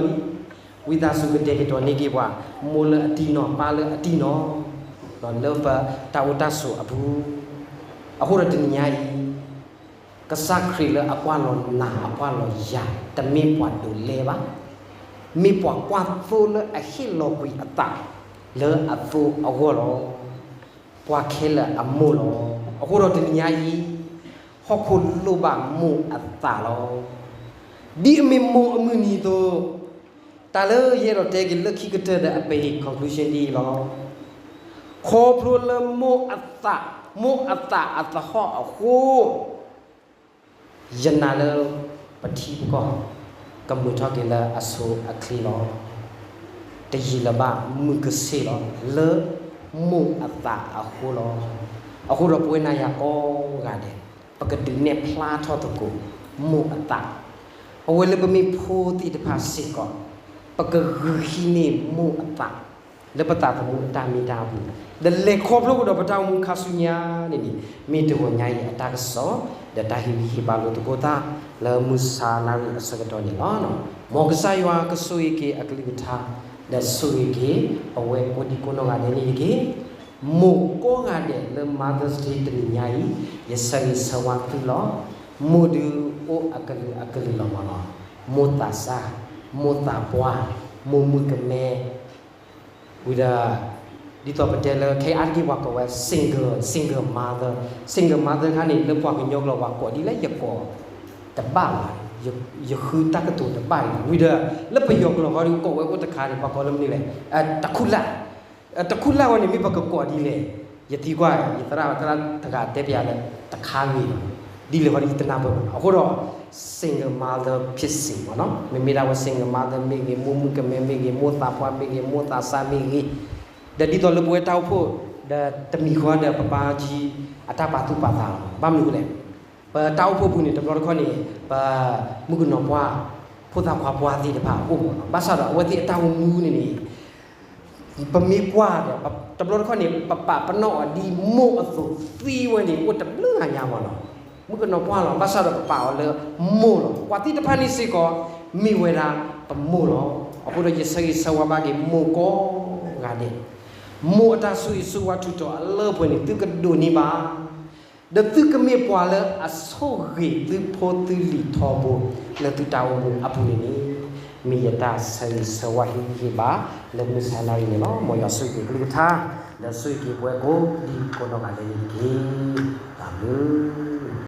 ဝံသးစူၤကတဲာ်ကတီၤန့ၢ်က့ၤပှၤ မိၢ်လၢအတံၢ်နီၢ် ပၢ်လၢအတံၢ်နီၢ်, လၢပတၢ်အိၣ်တၢ်ဆိးအပူၤ, အဃိဒီးတနံၤညါအံၤ ကစၢ်ခရံာ်လၢအကွၢ်လီၤနၤ အကွၢ်လီၤယၤ တမ့ၢ်ပှၤဒိးလဲဘၣ်, မ့ၢ်ပှၤကွၢ်သိလၢအဟ့ၣ်လီၤကွံာ်အသးလၢအသိအဂီၢ်လီၤ. ပှၤခဲလၢာ်အမိၢ်လီၤ. အဃိဒီးတနံၤညါအံၤ ဟီၣ်ခိၣ်လိၣ်ဘၣ်မိၢ်အသးလီၤ. ဒ်အမ့ၢ်မိၢ်အမုၢ်နံၤအသိး, တၢ်လၢယအဲၣ်ဒိးတဲက့ၤလၢခံကတၢၢ်ဒီးအပဟ့ၣ် conclusion ဒ်အံၤလီၤ. ခီဖျိလၢမိၢ်အသး, မိၢ်အသးအသဟီၣ်အဃိ ယနာ်လၢပထံပကီၢ် ကမုာ်ထီၣ်က့ၤလၢအဆိအချ့လီၤ. တယံာ်လၢၤဘၣ်မုၢ်ကဆ့ၣ်လီၤ လၢမိၢ်အသးအဃိလီၤ. အဃိဒီးပဝဲနၤယၤကိးဂၤဒဲး ပကဒုးနဲၣ်ဖျါထီၣ်သကိး မိၢ်အသး, အဝဲလၢပမ့ၢ်ဖိသ့ၣ်တဖၣ်စ့ၢ်ကီး, ပကဂုာ်ဟံးန့ၢ်မိၢ်အသး လၢပသးသမူအတၢ်မ့ၢ်တၢ်အပူၤ, ဒီးလဲၤခီဖျိကဒီးပတၢ်အိၣ်မူခါဆူညါန့ၣ်န့ၣ်, မ့ၢ်တဂီၤညါအံၤအတၢ်ကစီၣ်, ဒီးတၢ်ဟ့ၣ်ဂံၢ်ဟ့ၣ်ဘါလိာ်သကိးသး လၢမုၢ်ဆါနၣ်ရံၣ်အဆၢကတီၢ်န့ၣ်လီၤ. မ်ကစၢ်ယွၤကဆိၣ်ဂ့ၤက့ၤအကလုၢ်ကထါ, ဒီးဆိၣ်ဂ့ၤက့ၤ ပဝဲကိးဒံကိးနီၢ်ဂၤဒဲးန့ၣ်တက့ၢ်. မိၢ်ကိးဂၤဒဲးလၢ Mother's Day တနံၤညါအံၤ, ယဆၢဂ့ၤဆၢဝါသုလီၤ. မိၢ်ဒုးအိၣ်အကလုာ်အကလုာ်လီၤမၢ်နီၤ, မိၢ်သးစၢ်, မိၢ်သးပှၢ်, မိၢ်မုၣ်ကမဲ, ဝံၤဒီး ဒ်သိးပတဲလၢ ခဲအံၤအါတက့ၢ်ပှၤကိးဝဲ single, single mother, single mother ခါန့ၣ် လၢပှၤကညီကျိာ်ပှၤကိးဒ်လဲၣ် ယကိးတဘၣ်ဘၣ်, ယဃုတၢ်ကတိၤတဘၣ်အံၤ, ဝံၤဒီး လၢပယီၤကျိာ်ဃီဒီး ကိးဝဲအိၣ်တခါန့ၣ် ပှၤကိးလၢမနုၤလဲၣ်, တခူၣ်လၢ်, တခူၣ်လၢ်ဝဲန့ၣ် မ့ၢ်ပကကိးဒ်လဲၣ်, ယသံကွၢ် ယသရၣ်သရၣ်တဂၤတဲပယၤလၢ တခါဂ့ၤလီၤ, ဒ်လဲၣ်ဃီဒီးယတနၢ်ပၢၢ်ဘၣ်နီၤ. အဃိဒီး single mother ဖြစ်စေ မ့ၢ်နီၤ, မ့မ့ၢ်ဒၣ်ဝဲ single mother မ့ၢ်ဂ့ၤ, မိၢ်မုၣ်ကမဲမ့ၢ်ဂ့ၤ, မိၢ်သးပှၢ်မ့ၢ်ဂ့ၤ, မိၢ်သးစၢ်မ့ၢ်ဂ့ၤ, ဒီးဒ်သိးလၢပဝဲတၢ်အိၣ်ဖှိၣ် ဒီးတမံၤဃီဒီး ပပၢ်ကံ အတၢ်ပာ်သူၣ်ပာ်သးလီၤ. ဘၣ်မနုၤအဃိလဲၣ်, ပတၢ်အိၣ်ဖှိၣ်ပူၤန့ၣ် တဘျီတခီၣ်န့ၣ် ပမုၣ်ကနီၤပှၢ် ဖိသၣ်ခွါပှၢ်သ့ၣ်တဖၣ်အိၣ်မၢ်နီၤ, ဘၣ်ဆၣ်ဒီးအဝဲသ့ၣ်အတၢ်အိၣ်မူန့ၣ်န့ၣ် ပမ့ၢ်ကွၢ်ဒီး တဘျီတခီၣ်န့ၣ် ပပာ်ပနီၣ်အီၤဒ်မိၢ်အသိး, သံဝဲန့ၣ် အိၣ်တဘျုးဂၤညါမၢ်နီၤ, မုၣ်ကနီၤပှၢ်လီၤ, ဘၣ်ဆၣ်ဒီးပပာ်အီၤလၢမိၢ်လီၤ. ပှၤသ့ၣ်တဖၣ်န့ၣ်စ့ၢ်ကီး မ့ၢ်ဝဲဒၣ်ပမိၢ်လီၤ. အဃိဒီးယဆၢဂ့ၤဆၢဝါဘၣ်က့ၤမိၢ်ကိးဂၤဒဲး, မိၢ်အတၢ်ဆိၣ်ဂ့ၤဆိၣ်ဝါထုးထီၣ်အလၢပှဲၤန့ၣ် သုကဒိးန့ၢ်ဘၣ် ဒီးသုကမ့ၢ်ပှၤလၢအဆိၣ်ဂ့ၤသုဖိသုလံၤထီဘိ လၢသုတၢ်အိၣ်မူအပူၤန့ၣ်န့ၣ်, မ့ၢ်ယတၢ်ဆၢဂ့ၤဆၢဝါဟ့ၣ်ဂံၢ်ဟ့ၣ်ဘါ လၢမုၢ်ဆါနၣ်ရံၣ်န့ၣ်လီၤ. မ်ယွၤဆိၣ်ဂ့ၤက့ၤကလုၢ်ကထါ, ဒီးဆိၣ်ဂ့ၤက့ၤပဝဲကိးဒံကိးနီၢ်ဂၤဒဲးန့ၣ်တက့ၢ်. တၢ်ဘျုး